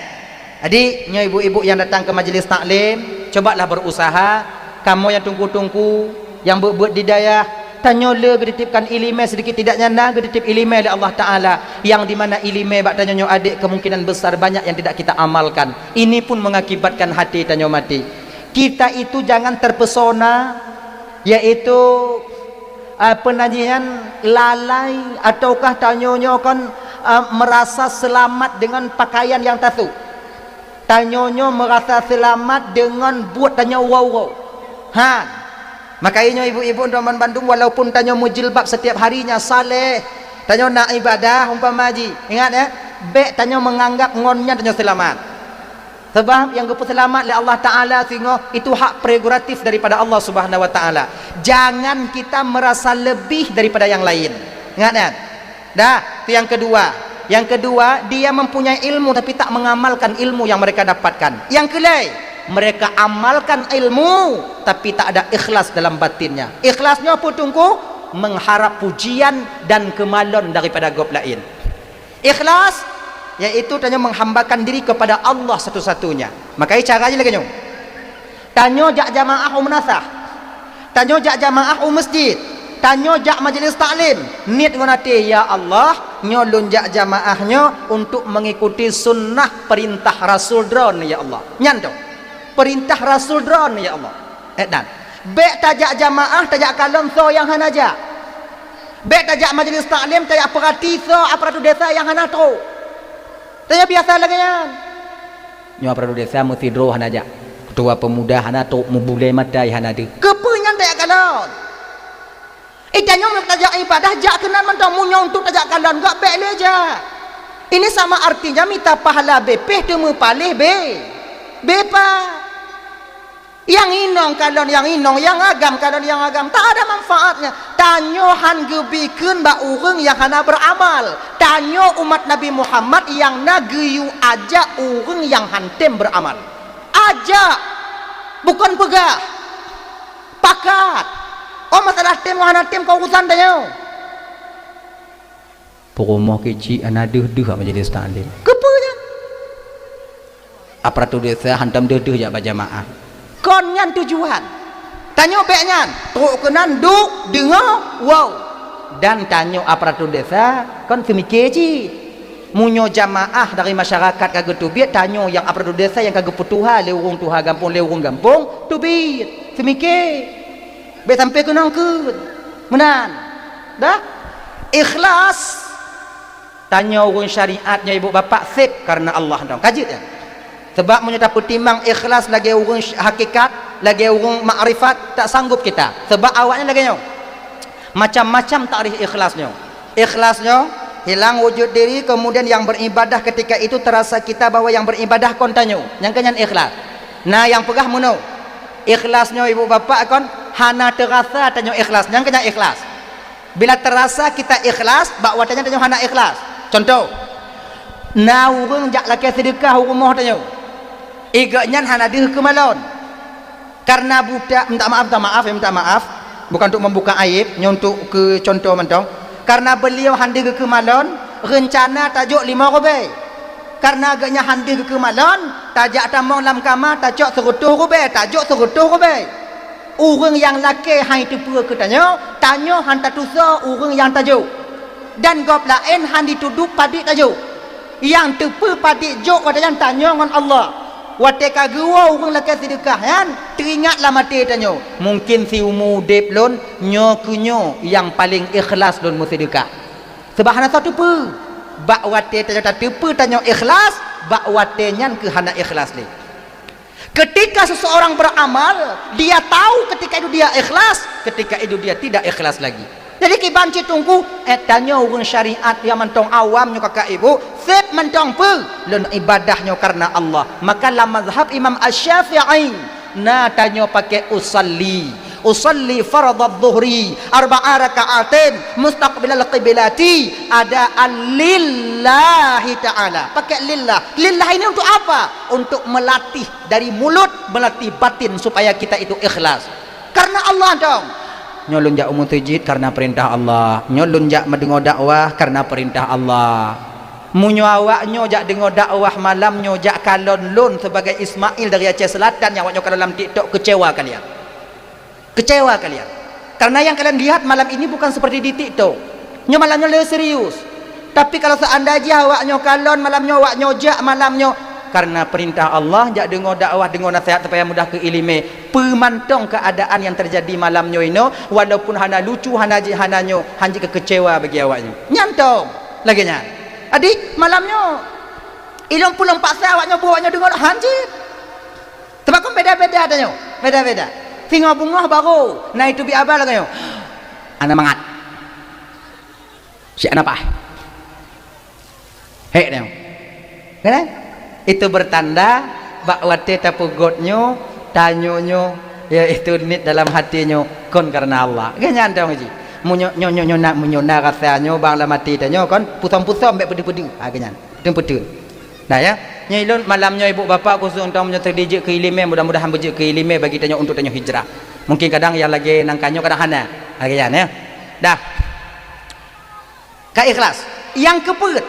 Jadi, nyoe ibu-ibu nyang datang keu majelis taklim, cobalah berusaha, kamoe nyang teungku-teungku, nyang beuet-beuet di dayah, tanyoe le geutitipkan iéleumé sedikit tidaknya na geutitip iéleumé lé Allah Taala, nyang di mana iéleumé bak tanyoe nyoe adek kemungkinan besar banyak yang tidak kita amalkan. Ini pun mengakibatkan até tanyoe maté. Kita itu jangan terpesona, yaitu, ah, peuna jih nyan lalai ataukah tanyoe nyoe kon, ah, merasa selamat dengan pakaian nyang tasôk. Tanyoe nyoe merasa selamat dengan buet tanyoe uroe-uroe. Han. Maka inyoe ibu-ibu dan bandum, walaupun tanyoe meujilbab setiap harinya, saleh, tanyoe na ibadah umpama jih. Ingat ya, bèk tanyoe menganggap ngon nyan tanyoe selamat. Sebab nyang geupeuseulamat lé Allah Taala singoh itu hak prerogatif daripada Allah Subhanahu wa Taala. Jangan kita merasa lebih daripada yang lain. Ingat kan? Dah, itu yang kedua. Yang kedua, dia mempunyai ilmu tapi tak mengamalkan ilmu yang mereka dapatkan. Yang keulhèe, mereka amalkan ilmu tapi tak ada ikhlas dalam batinnya. Ikhlasnya apa, Teungku? mengharap pujian dan keumalon daripada gob laén. Ikhlas, yaitu tanyoe menghambakan diri kepada Allah satu-satunya. Makajih cara jih lagée nyoe. Tanyoe jak jamaah u meunasah. Tanyoe jak jamaah u masjid. Tanyoe jak majlis taklim. Niet ngon até, "Ya Allah, nyoe lôn jak jamaah nyoe untuk mengikuti sunnah perintah Rasul Droeneuh, ya Allah." Nyan tu. Perintah Rasul Droeneuh, ya Allah. Eh, dan bék tajak jamaah, tajak kalon soe nyang hana jak. Bék tajak majlis taklim, tajak peurati soe aparatur desa nyang hana trok. Tanyoe biasa lagée nyan. Nyoe aparatur desa meusidroe hana jak. Ketua pemuda hana trok, meubulée mata hana deuh. Keupeue nyan tajak kalon? Eh, tanyoe meunyoe tajak ibadah, jak keunan mantong. Meunyoe untuk tajak kalon, gak bék lé jak. Ini sama artinya mita pahala bepeh teumeupaléh be-, bepa. Nyang inong kalon nyang inong, nyang agam kalon nyang agam, tak ada manfaatnya. Tanyoe han geubikheun bak ureuëng nyang hana beuramal. Tanyoe umat Nabi Muhammad nyang na geuyue ajak ureuëng nyang han tem beuramal. Ajak, bukon peugah. Pakat. Oh, masalah tem ngon hana tem kon urusan tanyoe. Peurumoh keuchik hana deuh-deuh majelis taklim. Keupeue nyan? Aparatur desa hantom deuh-deuh jak bak jamaah. Kon nyan tujuan. Tanyoe bék nyan, trok keunan duek, deungoe, woe. Dan tanyoe aparatur desa kon seumike cit. Meunyoe jamaah dari masyarakat ka geuteubiet, tanyoe nyang aparatur desa nyang ka geupeutuha lé ureuëng tuha gampông, lé ureuëng gampông, teubiet. Seumike. Bék sampai keunong keuet. Meunan. Dah? Ikhlas. Tanyoe ureuëng syariat nyoe ibu bapak seb karena Allah dong. Ka jeuet nyan. Sebab meunyoe tapeutimang ikhlas lagée ureuëng sy-, hakikat, lagée ureuëng makrifat, tak sanggup kita. Sebab awaknyan lagée nyoe. Macam-macam takrif ikhlas nyoe. Ikhlas nyoe, hilang wujud diri, kemudian yang beribadah ketika itu terasa kita bahwa yang beribadah kon tanyoe. Nyang keu nyan ikhlas. Na nyang peugah meunoe. Ikhlas nyoe ibu bapak kon hana teurasa tanyoe ikhlas. Nyang keu nyan ikhlas. Bila terasa kita ikhlas, bak watée nyan tanyoe hana ikhlas. Contoh, na ureuëng jak lakée seudeukah u rumoh tanyoe. Igoe nyan hana deuh keumalon. Karena buta, minta maaf, minta maaf, ya, minta maaf. Bukan untuk membuka aib, nyoe untuk keu contoh mantong. Karena beliau han deuh geukeumalon, reuncana tajok limong rubée. Karena geuhnyan han deuh geukeumalon, tajak tamong lam kama, tacok seureutôh rubée, tajok seureutôh rubée. Ureuëng nyang lakée han jiteupeue keu tanyoe, tanyoe han tatusoe ureuëng nyang tajok. Dan gob laén han jitudôh padit tajok. Nyang teupeue padit jok watée nyan tanyoe ngon Allah. Watée ka geuwoe ureuëng lakée seudeukah nyan, teuingat lam até tanyoe, "Mungkin siumu udeb lôn, nyoe keu nyoe nyang paleng ikhlas lôn meuseudeukah." Seubab hana soe teupeue. Bak watée tanyoe tateupeue tanyoe ikhlas, bak watée nyan keuh hana ikhlas lé. Ketika seseorang beramal, dia tahu ketika itu dia ikhlas, ketika itu dia tidak ikhlas lagi. Jadi kiban cit teungku, eh, tanyoe ureuëng syariat nyang mantong awam nyoe kakak ibu, seb mantong peue? Lôn ibadah nyoe karena Allah. Maka lam mazhab Imam Asy-Syafi'i, na tanyoe pakai usalli. Usalli faradadz-dzuhri arba'a raka'atin mustaqbilal qiblati adaan lillahi ta'ala. Pakai lillah. Lillah ini untuk apa? Untuk melatih dari mulut, melatih batin supaya kita itu ikhlas. Karena Allah dong. Nyoe lôn jak u meuseujid karena perintah Allah. Nyoe lôn jak meudeungoe dakwah karena perintah Allah. Meunyoe awak nyoe jak deungoe dakwah malam nyoe jak kalon lôn sebagai Ismail dari Aceh Selatan nyang awak nyoe kalon lam TikTok, kecewa kalian. Kecewa kalian. Karena yang kalian lihat malam ini bukan seperti di TikTok. Nyoe malam nyoe le serius. Tapi kalau seandai jih awak nyoe kalon malam nyoe, awak nyoe jak malam nyoe, karena perintah Allah, jak deungoe dakwah, deungoe nasihat supaya mudah keu iéleumé. Peue mantong keuadaan nyang teujadi malam nyoe inoe, walaupun hana lucu, hana ji-, hana nyoe, hanjeuet keu keucewa bagi awak nyoe. Nyan tong, lagée nyan. Jadi, malam nyoe, ilôn pulông paksa awak nyoe buet awak nyoe deungoe hanjeuet. Teuma kon beda-beda tanyoe, beda-beda. Singoh beungoh barô na iteubiet haba lagée nyoe. Hana mangat. Siek hana paih. Hék tanyoe. Kan? Itu bertanda bak watée tapeugot nyoe, tanyoe nyoe, yaitu niet dalam hati nyoe kon karena Allah. Kan nyan tanyoe ji. Meunyoe, nyoe, nyoe, nyoe na, meunyoe na rasa nyoe bang lam hati tanyoe kon, pusom-pusom bék peudeuh-peudeuh. Ha, kan nyan. Peudeuh-peudeuh. Nah, ya. Nyoe ilôn malam nyoe ibu bapak khusus untuk meunyoe teujeuet keu iéleumé, mudah-mudahan beujeuet keu iéleumé bagi tanyoe untuk tanyoe hijrah. Mungkin kadang nyang lagée nangka nyoe kadang hana. Lagée nyan, ya. Dah. Ka ikhlas. Nyang keupeuet,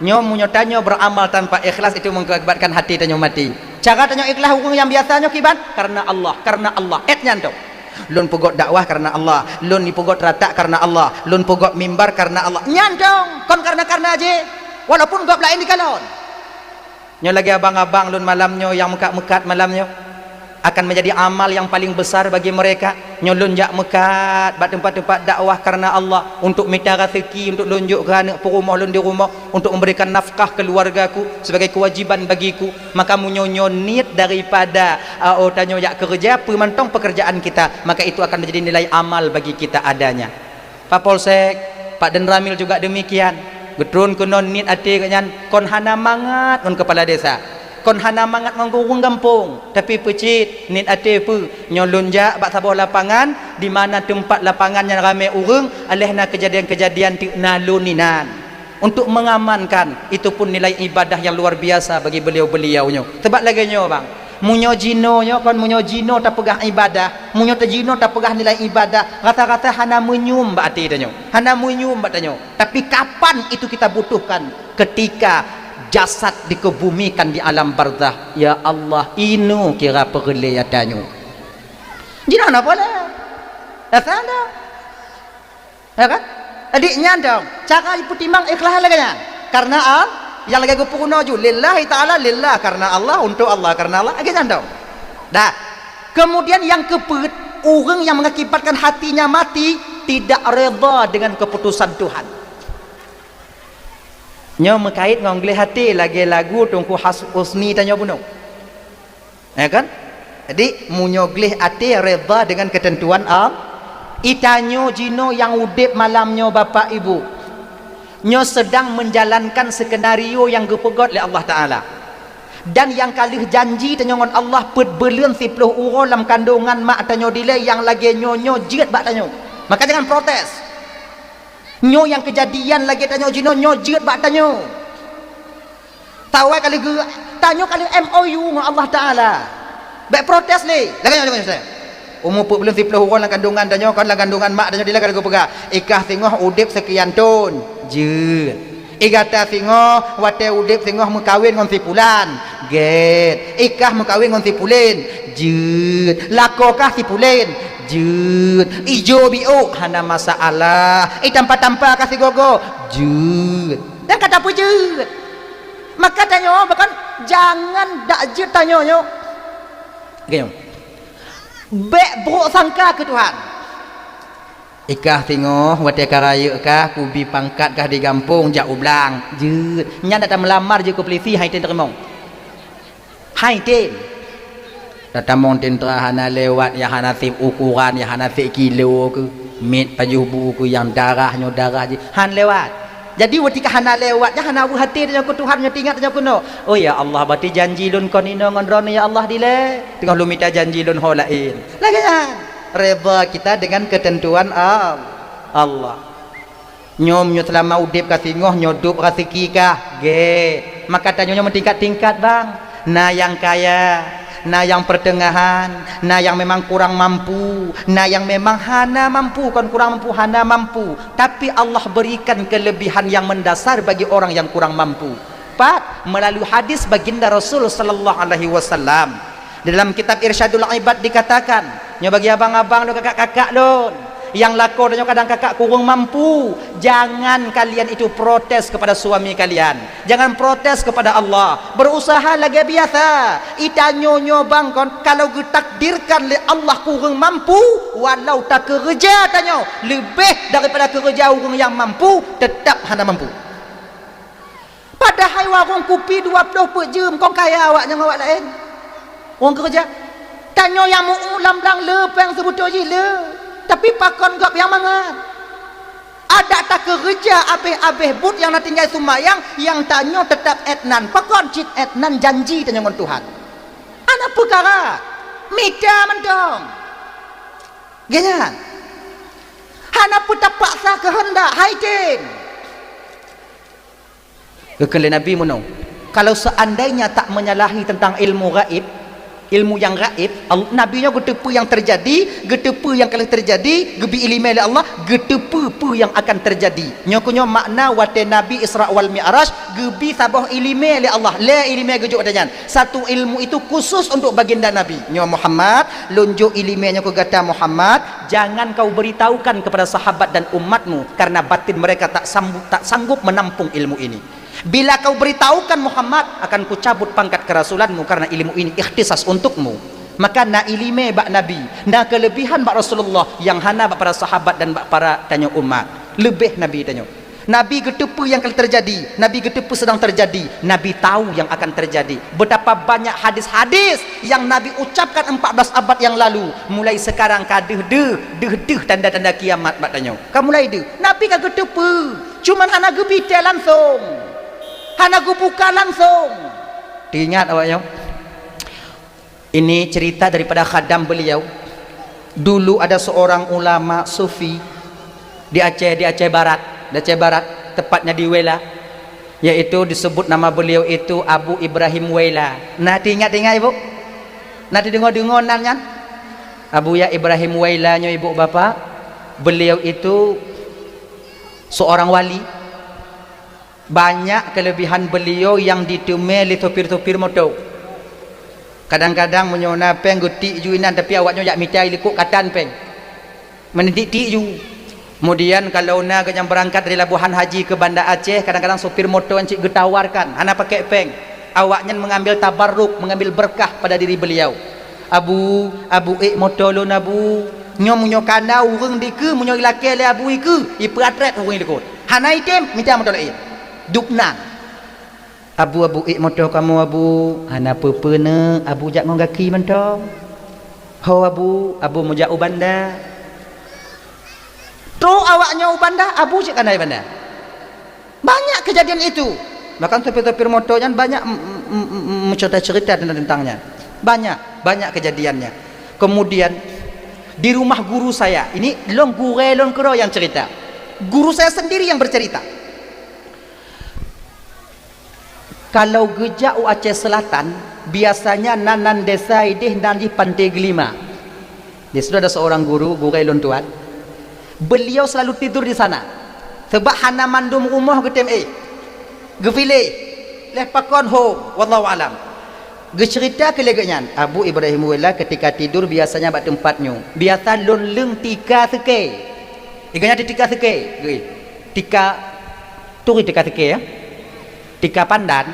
nyoe meunyoe tanyoe beramal tanpa ikhlas, itu mengakibatkan hati tanyoe mati. Cara tanyoe ikhlas ureuëng nyang biasa nyoe kiban, karena Allah, karena Allah. Et nyan tu. Lôn peugöt dakwah karena Allah, lôn peugöt ratak karena Allah, lôn peugöt mimbar karena Allah. Nyan tu, kon karena-karena jih. Walaupun gob laén dikalon. Nyoe lagée abang-abang lôn malam nyoe nyang meukat-meukat malam nyoe, akan menjadi amal yang paling besar bagi mereka. Nyoe lôn jak meukat bak teumpat-teumpat dakwah karena Allah, untuk mita raseuki, untuk lôn jok keu aneuk peurumoh lôn di rumoh, untuk memberikan nafkah keluargaku sebagai kewajiban bagiku. Maka meunyoe nyoe niet daripada, a, oh, tanyoe jak keureuja, peue mantong pekerjaan kita, maka itu akan menjadi nilai amal bagi kita adanya. Pak Polsek, Pak Danramil juga demikian. Geutron keunoe niet até geuhnyan kon hana mangat ngon keupala desa, kon hana mangat ngon ureuëng gampông, tapi peucit niet até peue, nyoe lôn jak bak saboh lapangan di mana teumpat lapangan nyang ramé ureuëng, aléh na keujadian-keujadian teuk na lôn inan. Untuk mengamankan, itu pun nilai ibadah yang luar biasa bagi beliau-beliau nyoe. Sebab lagée nyoe, bang, meunyoe jinoe nyoe kon meunyoe jinoe tapeugah ibadah, meunyoe ta-, jinoe tapeugah nilai ibadah, rasa-rasa hana meunyum bak até tanyoe, hana meunyum bak tanyoe. Tapi kapan itu kita butuhkan? Ketika jasad dikebumikan di alam barzah. Ya Allah, inoe kira peureulée ata nyoe. Jinoe hana boleh. Rasa anda. Ya kan? Jadi nyan dong, cara jipeutimang ikhlas lagée nyan. Karena al-, nyang lagée geupeurunoe ju, lillahi ta'ala, lillah, karena Allah, untuk Allah, karena Allah, lagée nyan dong. Dah. Kemudian nyang keupeuet, ureuëng nyang mengakibatkan hatinya mati tidak redha dengan keputusan Tuhan. Nyoe meukait ngon gleh até lagée lagu Teungku Has-, Husni tanyoe bunoe. Ya kan? Jadi, meunyoe gleh até redha dengan keuteuntuan Allah, itanyoe jinoe nyang udeb malam nyoe, Bapak Ibu, nyoe sedang menjalankan skenario nyang geupeugét lé Allah Taala. Dan nyang ka lheueh janji tanyoe ngon Allah peuet buleuen siplôh uroe lam kandongan mak tanyoe dilée nyang lagée nyoe, nyoe jeuet bak tanyoe. Maka jangan protes. Nyoe nyang keujadian lagée tanyoe jinoe, nyoe jeuet bak tanyoe. Tawai ka lheueh geu-, tanyoe ka lheueh M O U ngon Allah Taala. Bék protes lé. Lagée nyoe, lagée nyoe, Ustaz. Umu peuet buleuen siplôh uroe lam kandongan tanyoe, kon lam kandongan mak tanyoe dilée ka lheueh geupeugah, "Ikah singoh udeb seukian thon." Jeuet. "Igata singoh watée udeb singoh meukawen ngon si pulan." Gét. "Ikah meukawen ngon si pulen." Jeuet. "Lakoe kah si pulen." Jeuet. "Ijo biôk." Hana masalah. "Itampa-tampa kah sigoe-goe." Jeuet. Dan ka tapeujeuet. Maka tanyoe, bahkan jangan dak jeuet tanyoe nyoe. Oke, nyoe. Bék buruk sangka keu Tuhan. "Ikah singoh, watée ka rayeuk kah, kubi pangkat kah di gampông, jak u blang." Jeuet. Nyan dak tameulamar jeuet keu peulisi, hai tem teurimong. Hai tem. Tatamong teuntara hana lewat, nyang hana sép ukoran, nyang hana sép kilo keuh, miet pajoh bu keuh, nyang darah nyoe darah jih, han lewat. Jadi, watée ka hana lewat, nyang hana beuhati tanyoe keu Tuhan, nyoe teuingat tanyoe keunoe, "Oh, ya Allah, berarti janji lôn kon inoe ngon droeneuh, ya Allah, dilée. Teungoh lôn mita janji lôn ho laén." Lagée nyan, redha kita dengan ketentuan Al-, Allah. Nyoe meunyoe seulama udeb ka singoh, nyoe dub raseuki kah? Gét. Maka tanyoe nyoe meutingkat-tingkat, bang. Na nyang kaya, na nyang peuteungahan, na nyang memang kurang mampu, na nyang memang hana mampu, kon kurang mampu, hana mampu. Tapi Allah berikan kelebihan yang mendasar bagi orang yang kurang mampu. Pat, melalui hadis baginda Rasul sallallahu alaihi wasallam. Di dalam kitab Irsyadul Ibad dikatakan, nyoe bagi abang-abang lôn, kakak-kakak lôn, nyang lakoe tanyoe kadang kakak kurang mampu, jangan kalian itu protes kepada suami kalian. Jangan protes kepada Allah. Berusaha lagée biasa. Itanyoe nyoe bang kon, kalau geutakdirkan lé Allah kurang mampu, walau takeureuja tanyoe leubeh daripada keureuja ureuëng nyang mampu, tetap hana mampu. Padahai warong kupi dua ploh peuet jeuem kon kaya awak nyang awak laén. Ureuëng keureuja. Tanyoe nyang meu-uem lam blang le péng seubeutôi jih le, tapi pakon gob nyang mangat. Adak takeureuja abéh-abéh buet nyang na tinggai sumbayang, nyang tanyoe teutap étnan. Pakon cit étnan janji tanyoe ngon Tuhan. Hana peukara. Mita mantong. Geuhnyan. Hana peutapaksa keuheundak, hai tem. Geukheun lé Nabi meunoe, kalau seandainya tak menyalahi tentang ilmu gaib, Ilmu nyang gaib, Al-, Nabi nyoe geuteupeue nyang teujadi, geuteupeue nyang ka lheueh teujadi, geubi iéleumé lé Allah, geuteupeue peue nyang akan teujadi. Nyoe keuh nyoe makna watée Nabi Isra wal Mi'raj geubi saboh iéleumé lé Allah. Lhée iéleumé geujok watée nyan. Satu ilmu itu khusus untuk baginda Nabi. Nyoe Muhammad, lôn jok iéleumé nyoe keu gata Muhammad, jangan kau beritahukan kepada sahabat dan umatmu, karena batin mereka tak sambu-, tak sanggup menampung ilmu ini. Bila kau beritahukan Muhammad, akan kucabut pangkat kerasulanmu karena ilmu ini ikhtisas untukmu. Maka na iéleumé bak Nabi, na keulebihan bak Rasulullah nyang hana bak para sahabat dan bak para tanyoe umat. Leubeh Nabi tanyoe. Nabi geuteupeue nyang ka teujadi, Nabi geuteupeue sedang teujadi, Nabi tahu yang akan terjadi. Betapa banyak hadis-hadis yang Nabi ucapkan empat belas abad yang lalu, mulai sekarang ka deuh-deuh, deuh-deuh tanda-tanda kiamat bak tanyoe. Ka mulai deuh. Nabi ka geuteupeue, cuman hana geubitée langsong. Hana geubuka langsong. Teuingat awak nyoe? Ini cerita daripada khadam beliau. Dulu ada seorang ulama sufi di Aceh, di Aceh Barat, di Aceh Barat, tepatnya di Wela, yaitu disebut nama beliau itu Abu Ibrahim Wela. Nah, teuingat-ingat, Ibu? Nah, teudeungoe-deungoe nan nyan? Abuya Ibrahim Wela nyoe, Ibu Bapak, beliau itu seorang wali. Banyak kelebihan beliau yang diteumé lé sopir-sopir moto. Kadang-kadang meunyoe na péng geutik ju inan, tapi awak nyoe jak mita i likot katan péng. Meuneutik-tik ju. Kemudian kalau na geunyang beurangkat dari Labuhan Haji ke Banda Aceh, kadang-kadang sopir moto nyan cit geutawarkan, hana pakai péng. Awak nyan mengambil tabarruk, mengambil berkah pada diri beliau. "Abu, Abu ék moto lôn, Abu. Nyoe meunyoe kana ureuëng dikeue, meunyoe ilakée lé Abu ikeue, ipeuatrét ureuëng likot." Hana item, mita moto laén. Dubna. "Abu, Abu ék moto kamoe, Abu." "Hana peue-peue, Neuk. Abu jak ngon gaki mantong." "Ho, Abu." Abu meujak u Banda. Trok awak nyoe u Banda, Abu cit kana i Banda. Banyak kejadian itu. Bahkan sopir-sopir moto nyan banyak m-, m-, m-, m-, mencerita-cerita tentang, tentangnya. Banyak, banyak kejadiannya. Kemudian, di rumah guru saya, ini lôn gurée lôn keudroe nyang cerita. Guru saya sendiri yang bercerita. Kalau geujak u Aceh Selatan, biasanya nan, nan desa ideh nan jih Pantai Gelima. Di situ ada seorang guru, gurée lôn tuan. Beliau selalu tidur di sana. Sebab hana mandum rumoh geutem éh. Geupiléh. Lheueh pakon ho, wallahu alam. Geucerita keu lagée nyan, Abu Ibrahim Wela ketika tidur biasanya bak teumpat nyoe. Biasa lôn leueng tika seukée. Igoe nyan tika seukée, geuéh. Tika, turi tika seukée, ya. Tika pandan,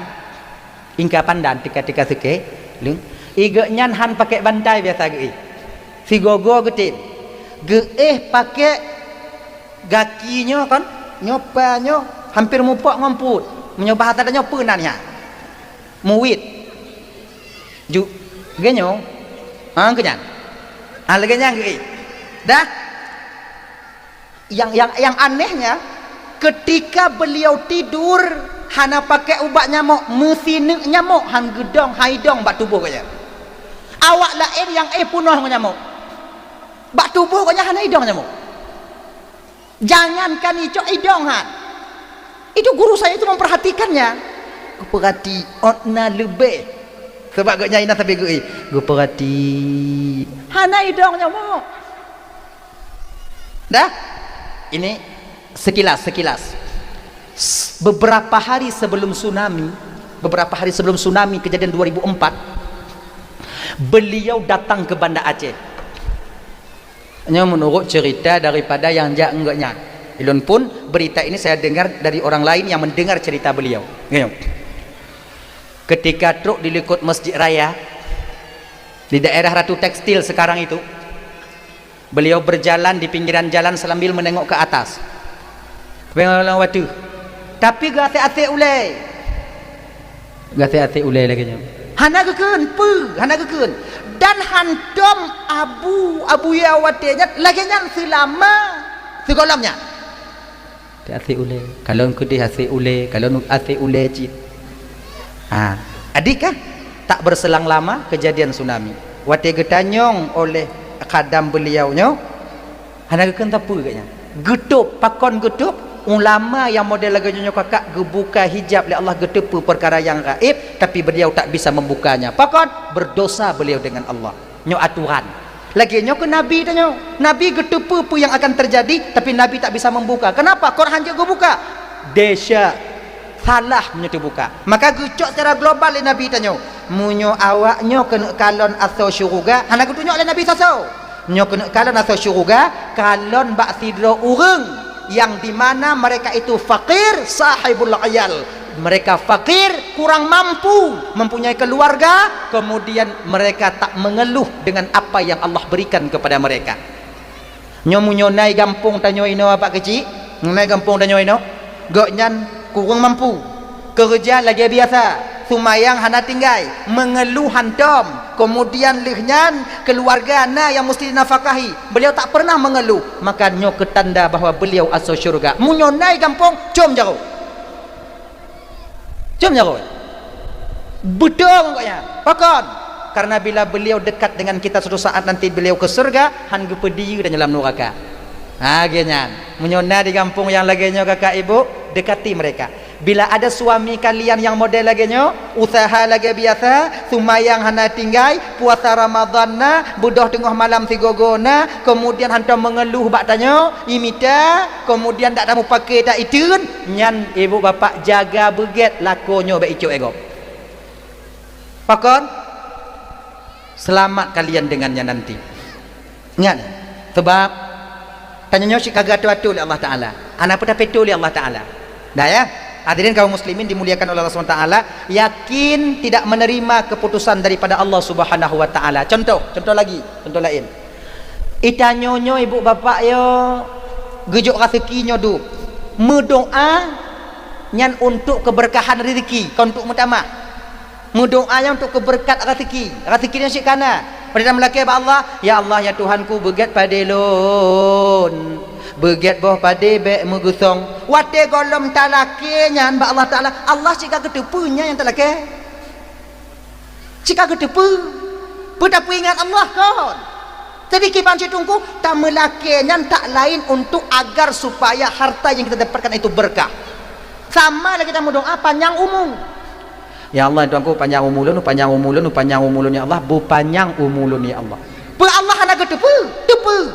ingka pandan, tika-tika seukée, leueng. Igoe nyan han pakai bantai biasa geuéh. Sigoe-goe geutem. Geuéh pakai gaki nyoe kan, nyoe pa nyoe hampir mupok ngon put. Meunyoe bahasa tanyoe peue nan nyan? Muwit. Ju, geuh nyoe. Ha, geuh nyan. Ha, lagée nyan geuéh. Dah. Yang, yang, yang anehnya, ketika beliau tidur, hana pakai ubat nyamok, meusineuk nyamok han geudong, han idong bak tuboh geuh nyan. Awak laén nyang éh peunoh ngon nyamok. Bak tuboh geuh nyan hana idong nyamok. Jangankan icok, idong han. Itu guru saya itu memperhatikannya. Geupeurati, ôt na leubeh. Sebab geuh nyan inan sabe geuéh. Geupeurati. Hana idong nyamok. Dah? Ini sekilas, sekilas. S-, beberapa hari sebelum tsunami, beberapa hari sebelum tsunami kejadian dua ribu empat, beliau datang ke Banda Aceh. Nyoe menurut cerita daripada nyang jak ngon geuh nyan. Ulôn pun berita ini saya dengar dari orang lain yang mendengar cerita beliau. Nyoe. Ketika trok di likot Masjid Raya, di daerah Ratu Tekstil sekarang itu, beliau berjalan di pinggiran jalan sambil menengok ke atas. Tapi geuasek-asek ulée. Geuasek-asek ulée lagée nyoe. Hana geukheun, peue? Hana geukheun. Dan hantom Abu, Abuya watée nyan, lagée nyan seulama sigohlom nyan. Asek ulée. Kalon keudeh asek ulée, kalon asek ulée cit. Ha, adikah tak berselang lama kejadian tsunami. Watée geutanyong oleh khadam beliau nyoe, hana geukheun sapeue geuh nyan. Geutôb, pakon geutôb, Ulama nyang model lagée nyoe kakak geubuka hijab lé Allah, geuteupeue peukara nyang gaéb, tapi beliau tak bisa membukanya. Pakon? Berdosa beliau dengan Allah. Nyoe aturan. Lagée nyoe keu Nabi tanyoe. Nabi geuteupeue peue nyang akan terjadi, tapi Nabi tak bisa membuka. Kenapa? Kon hanjeuet geubuka. Desya. Salah meunyoe teubuka. Maka geucok secara global lé Nabi tanyoe. Meunyoe awak nyoe keuneuk kalon asoe syeuruga, hana geutunyok lé Nabi soe-soe. Nyoe keuneuk kalon asoe syeuruga, kalon bak sidroe ureuëng nyang di mana mereka itu fakir, sahibul ayal. Mereka fakir, kurang mampu, mempunyai keluarga, kemudian mereka tak mengeluh dengan apa yang Allah berikan kepada mereka. Nyoe meunyoe na i gampông tanyoe inoe, Bapak Keuchik, na i gampông tanyoe inoe, gobnyan kureueng mampu, keureuja lagée biasa, seumayang hana tinggai, mengeluh hantom, kemudian lheueh nyan keuluwarga na nyang musti dinafakahi. Beliau tak pernah mengeluh, maka nyoe keu tanda bahwa beliau asoe syeuruga. Meunyoe na i gampông, com jaroe. Com jaroe. Beutôi ngon gobnyan. Pakon? Karena bila beliau dekat dengan kita, suatu saat nanti beliau ke surga, han geupeudiyeu dan dalam nuraka. Ha, lagée nyan. Meunyoe na di gampông nyang lagée nyoe, kakak ibu, dekati mereka. Bila ada suami kalian yang model lagée nyoe, usaha lagée biasa, seumayang hana tinggai, puasa Ramadan na, beudôh teungoh malam sigoe-goe na, kemudian hantom mengeluh bak tanyoe, imita, kemudian dak tameupaké, tak iteun, nyan ibu bapak jaga beugét lakoe nyoe bék icok lé gob. Pakon? Selamat kalian dengannya nanti. Ingat, sebab tanyoe nyoe cit ka geuatoe-atoe lé Allah Taala. Hana peue tapeutoe lé Allah Taala. Dah ya? Hadirin kaum muslimin dimuliakan oleh Allah Subhanahu wa Taala, yakin tidak menerima keputusan daripada Allah Subhanahu wa Taala. Contoh, contoh lagi, contoh lain. Itanyoe nyoe ibu bapak yo geujok raseuki nyoe dum. Meudoa nyan untuk keberkahan rezeki, kon untuk meutamah. Meudoa nyan untuk keubeureukat raseuki. Raseuki nyan cit ka na. Padahai tameulakée bak Allah, "Ya Allah, ya Tuhanku, beugét padé lôn. Beugét boh padé bék meugeusong." Watée gohlom talakée nyan bak Allah Taala, Allah cit ka geuteupeue nyan nyang talakée. Cit ka geuteupeue. Peue tapeuingat Allah kon. Jadi kiban cit Teungku, tameulakée nyan tak lain untuk agar supaya harta yang kita dapatkan itu berkah. Sama lagée tameudoa panyang umu. Ya Allah, Tuhanku, panyang umu lôn, panyang umu lôn, panyang umu lôn, ya Allah, beupanyang umu lôn, ya Allah. Peue Allah hana geuteupeue? Teupeue.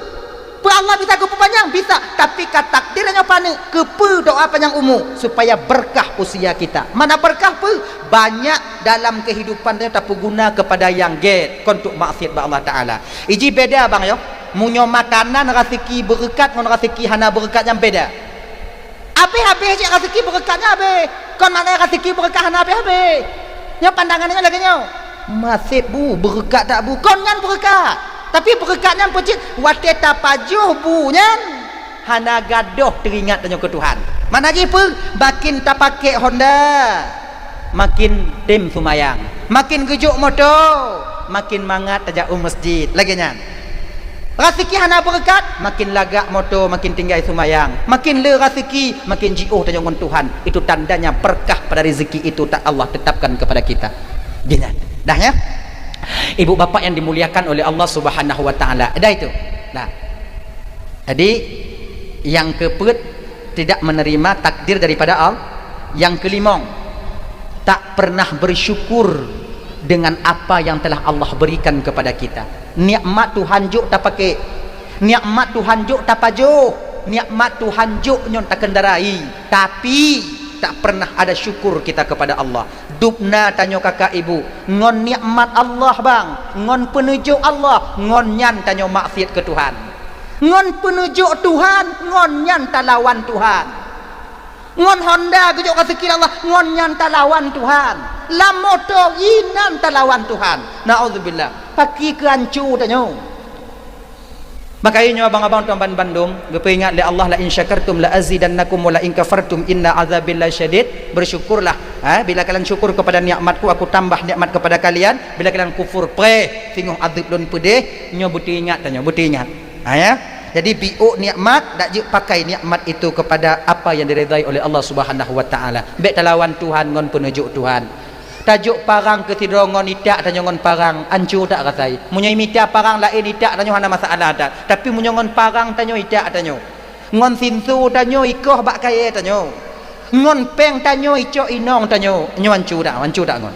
Peue Allah bisa geupeupanyang? Bisa. Tapi ka takdir nyoe paneuk, keupeue doa panyang umu? Supaya berkah usia kita. Mana berkah peue? Banyak dalam kehidupan nyoe tapeuguna kepada nyang gét, kon untuk maksiat bak Allah Taala. Iji beda bang yo, meunyoe makanan raseuki beureukat ngon raseuki hana beureukat nyan beda. Habéh-habéh cit raseuki beureukat nyan habéh. Kon makna raseuki beureukat hana habéh-habéh. Nyoe pandangan nyoe lagée nyoe. Maséb bu, beureukat that bu. Kon nyan beureukat. Tapi beureukat nyan peucit watée tapajoh bu nyan hana gadôh teuingat tanyoe keu Tuhan. Makna jih peue? Makin tapakék Honda, makin tem seumayang. Makin geujok moto, makin mangat tajak u masjid. Lagée nyan. Raseuki hana beureukat, makin lagak moto, makin tinggai seumayang. Makin le raseuki, makin jiôh tanyoe ngon Tuhan. Itu tandanya berkah pada rezeki itu tak Allah tetapkan kepada kita. Lagée nyan. Dah ya? Ibu bapak yang dimuliakan oleh Allah Subhanahu wa Taala. Dah itu. Nah. Jadi, yang keempat, tidak menerima takdir daripada Allah. Yang kelimong, tak pernah bersyukur dengan apa yang telah Allah berikan kepada kita. Nikmat Tuhan jok tapakék, nikmat Tuhan jok tapajoh, nikmat Tuhan jok nyoe takendarai, tapi tak pernah ada syukur kita kepada Allah. Dubna tanyoe kakak ibu ngon nikmat Allah bang, ngon peuneujok Allah, ngon nyan tanyoe maksiat keu Tuhan. Ngon peuneujok Tuhan, ngon nyan talawan Tuhan. Ngon Honda geujok raseuki Allah, ngon nyan talawan Tuhan. Lam moto inan talawan Tuhan. Naudzubillah. Paki keu ancu tanyoe. Maka nyoe abang-abang tuan ban bandum, geupeuingat lé Allah, "La in syakartum la azidannakum wa la in kafartum inna azabi lasyadid." Bersyukurlah, ha, bila kalian syukur kepada nikmatku, aku tambah nikmat kepada kalian. Bila kalian kufur, preh, singoh azab lôn peudeh. Nyoe beuteuingat tanyoe, beuteuingat. Ha, ya. Jadi biôk nikmat, dak jeuet pakai nikmat itu kepada apa yang diridai oleh Allah Subhanahu wa Taala. Bék talawan Tuhan ngon peuneujok Tuhan. Tajok parang keu sidroe ngon itak tanyoe ngon parang, ancu that rasai. Meunyoe mita parang laén itak tanyoe hana masalah that. Tapi meunyoe ngon parang tanyoe itak tanyoe. Ngon sinso tanyoe ikoh bak kayée tanyoe. Ngon péng tanyoe icok inong tanyoe. Nyoe ancu dak, ancu dak ngon.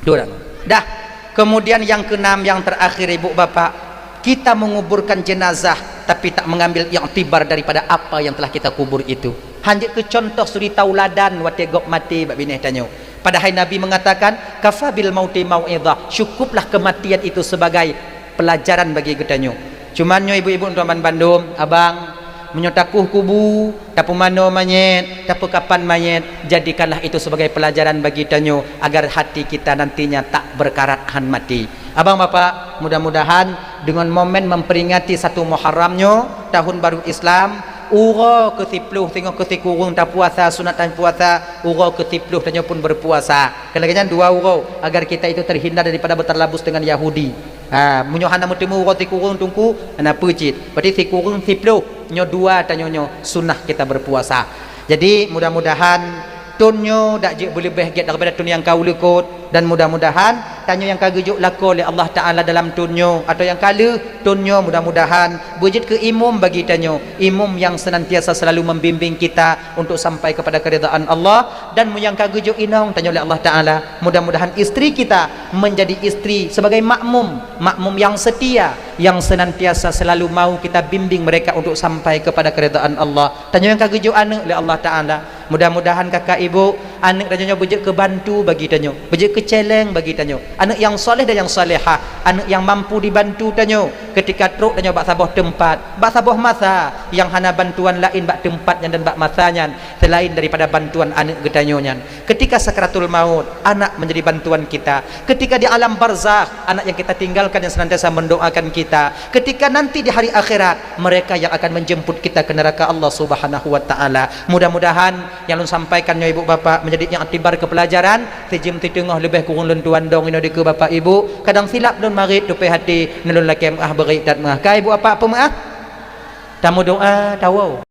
Dua dak ngon. Dah. Kemudian yang keenam, yang terakhir, ibu bapak, kita menguburkan jenazah tapi tak mengambil iktibar daripada apa yang telah kita kubur itu. Hanjeuet keu contoh suri tauladan watée gob maté bak binéh tanyoe. Padahai Nabi mengatakan, "Kafa bil mauti mau'izah." Cukuplah kematian itu sebagai pelajaran bagi geutanyoe. Cuman nyoe ibu-ibu tuan bandum, abang, meunyoe takuh kubu, tapeumanoe manyét, tapeukapan manyét, jadikanlah itu sebagai pelajaran bagi tanyoe agar hati kita nantinya tak berkarat han mati. Abang bapak, mudah-mudahan dengan momen memperingati satu Muharram nyoe, tahun baru Islam, uroe keu siploh singoh keu sikureueng tapuasa, sunat tapuasa, uroe keu siploh tanyoe pun berpuasa. Keuneuk nyan dua uroe, agar kita itu terhindar daripada bertalabus dengan Yahudi. Ha, meunyoe hana meuteumé uroe sikureueng teungku, hana peue cit. Berarti sikureueng siploh, nyoe dua tanyoe nyoe sunah kita berpuasa. Jadi mudah-mudahan thon nyoe dak jeuet beuleubeh gét daripada thon nyang ka uleukot, dan mudah-mudahan tanyoe nyang ka geujok lakoe lé Allah Taala dalam thon nyoe atau nyang ka lheueh thon nyoe, mudah-mudahan beujeuet keu imum bagi tanyoe, imum yang senantiasa selalu membimbing kita untuk sampai kepada keridaan Allah, dan nyang ka geujok inong tanyoe lé Allah Taala, mudah-mudahan istri kita menjadi istri sebagai makmum, makmum yang setia, yang senantiasa selalu mau kita bimbing mereka untuk sampai kepada keridaan Allah. Tanyoe nyang ka geujok aneuk lé Allah Taala, mudah-mudahan kakak ibu, aneuk tanyoe nyoe beujeuet keu bantu bagi tanyoe, beujeuet keu céléng bagi tanyoe. Aneuk yang saleh dan yang salehah, aneuk yang mampu dibantu tanyoe ketika trok tanyoe bak saboh teumpat, bak saboh masa yang hana bantuan laén bak teumpat nyan dan bak masa nyan selain daripada bantuan aneuk geutanyoe nyan. Ketika sakaratul maut, anak menjadi bantuan kita. Ketika di alam barzakh, anak yang kita tinggalkan yang senantiasa mendoakan kita. Ketika nanti di hari akhirat, mereka yang akan menjemput kita ke neraka Allah Subhanahu wa Taala. Mudah-mudahan nyang lôn sampaikan nyoe ibu bapak menjadi iktibar keu pelajaran. Sijeuem siteungoh leubeh kureueng lôn tuan dong inoe dikeue bapak ibu. Kadang silap lôn marit tupée hati, neulôn lakée meu'ah beurit that meu'ah. Ka ibu bapak peumeu'ah? Tameudoa tawoe.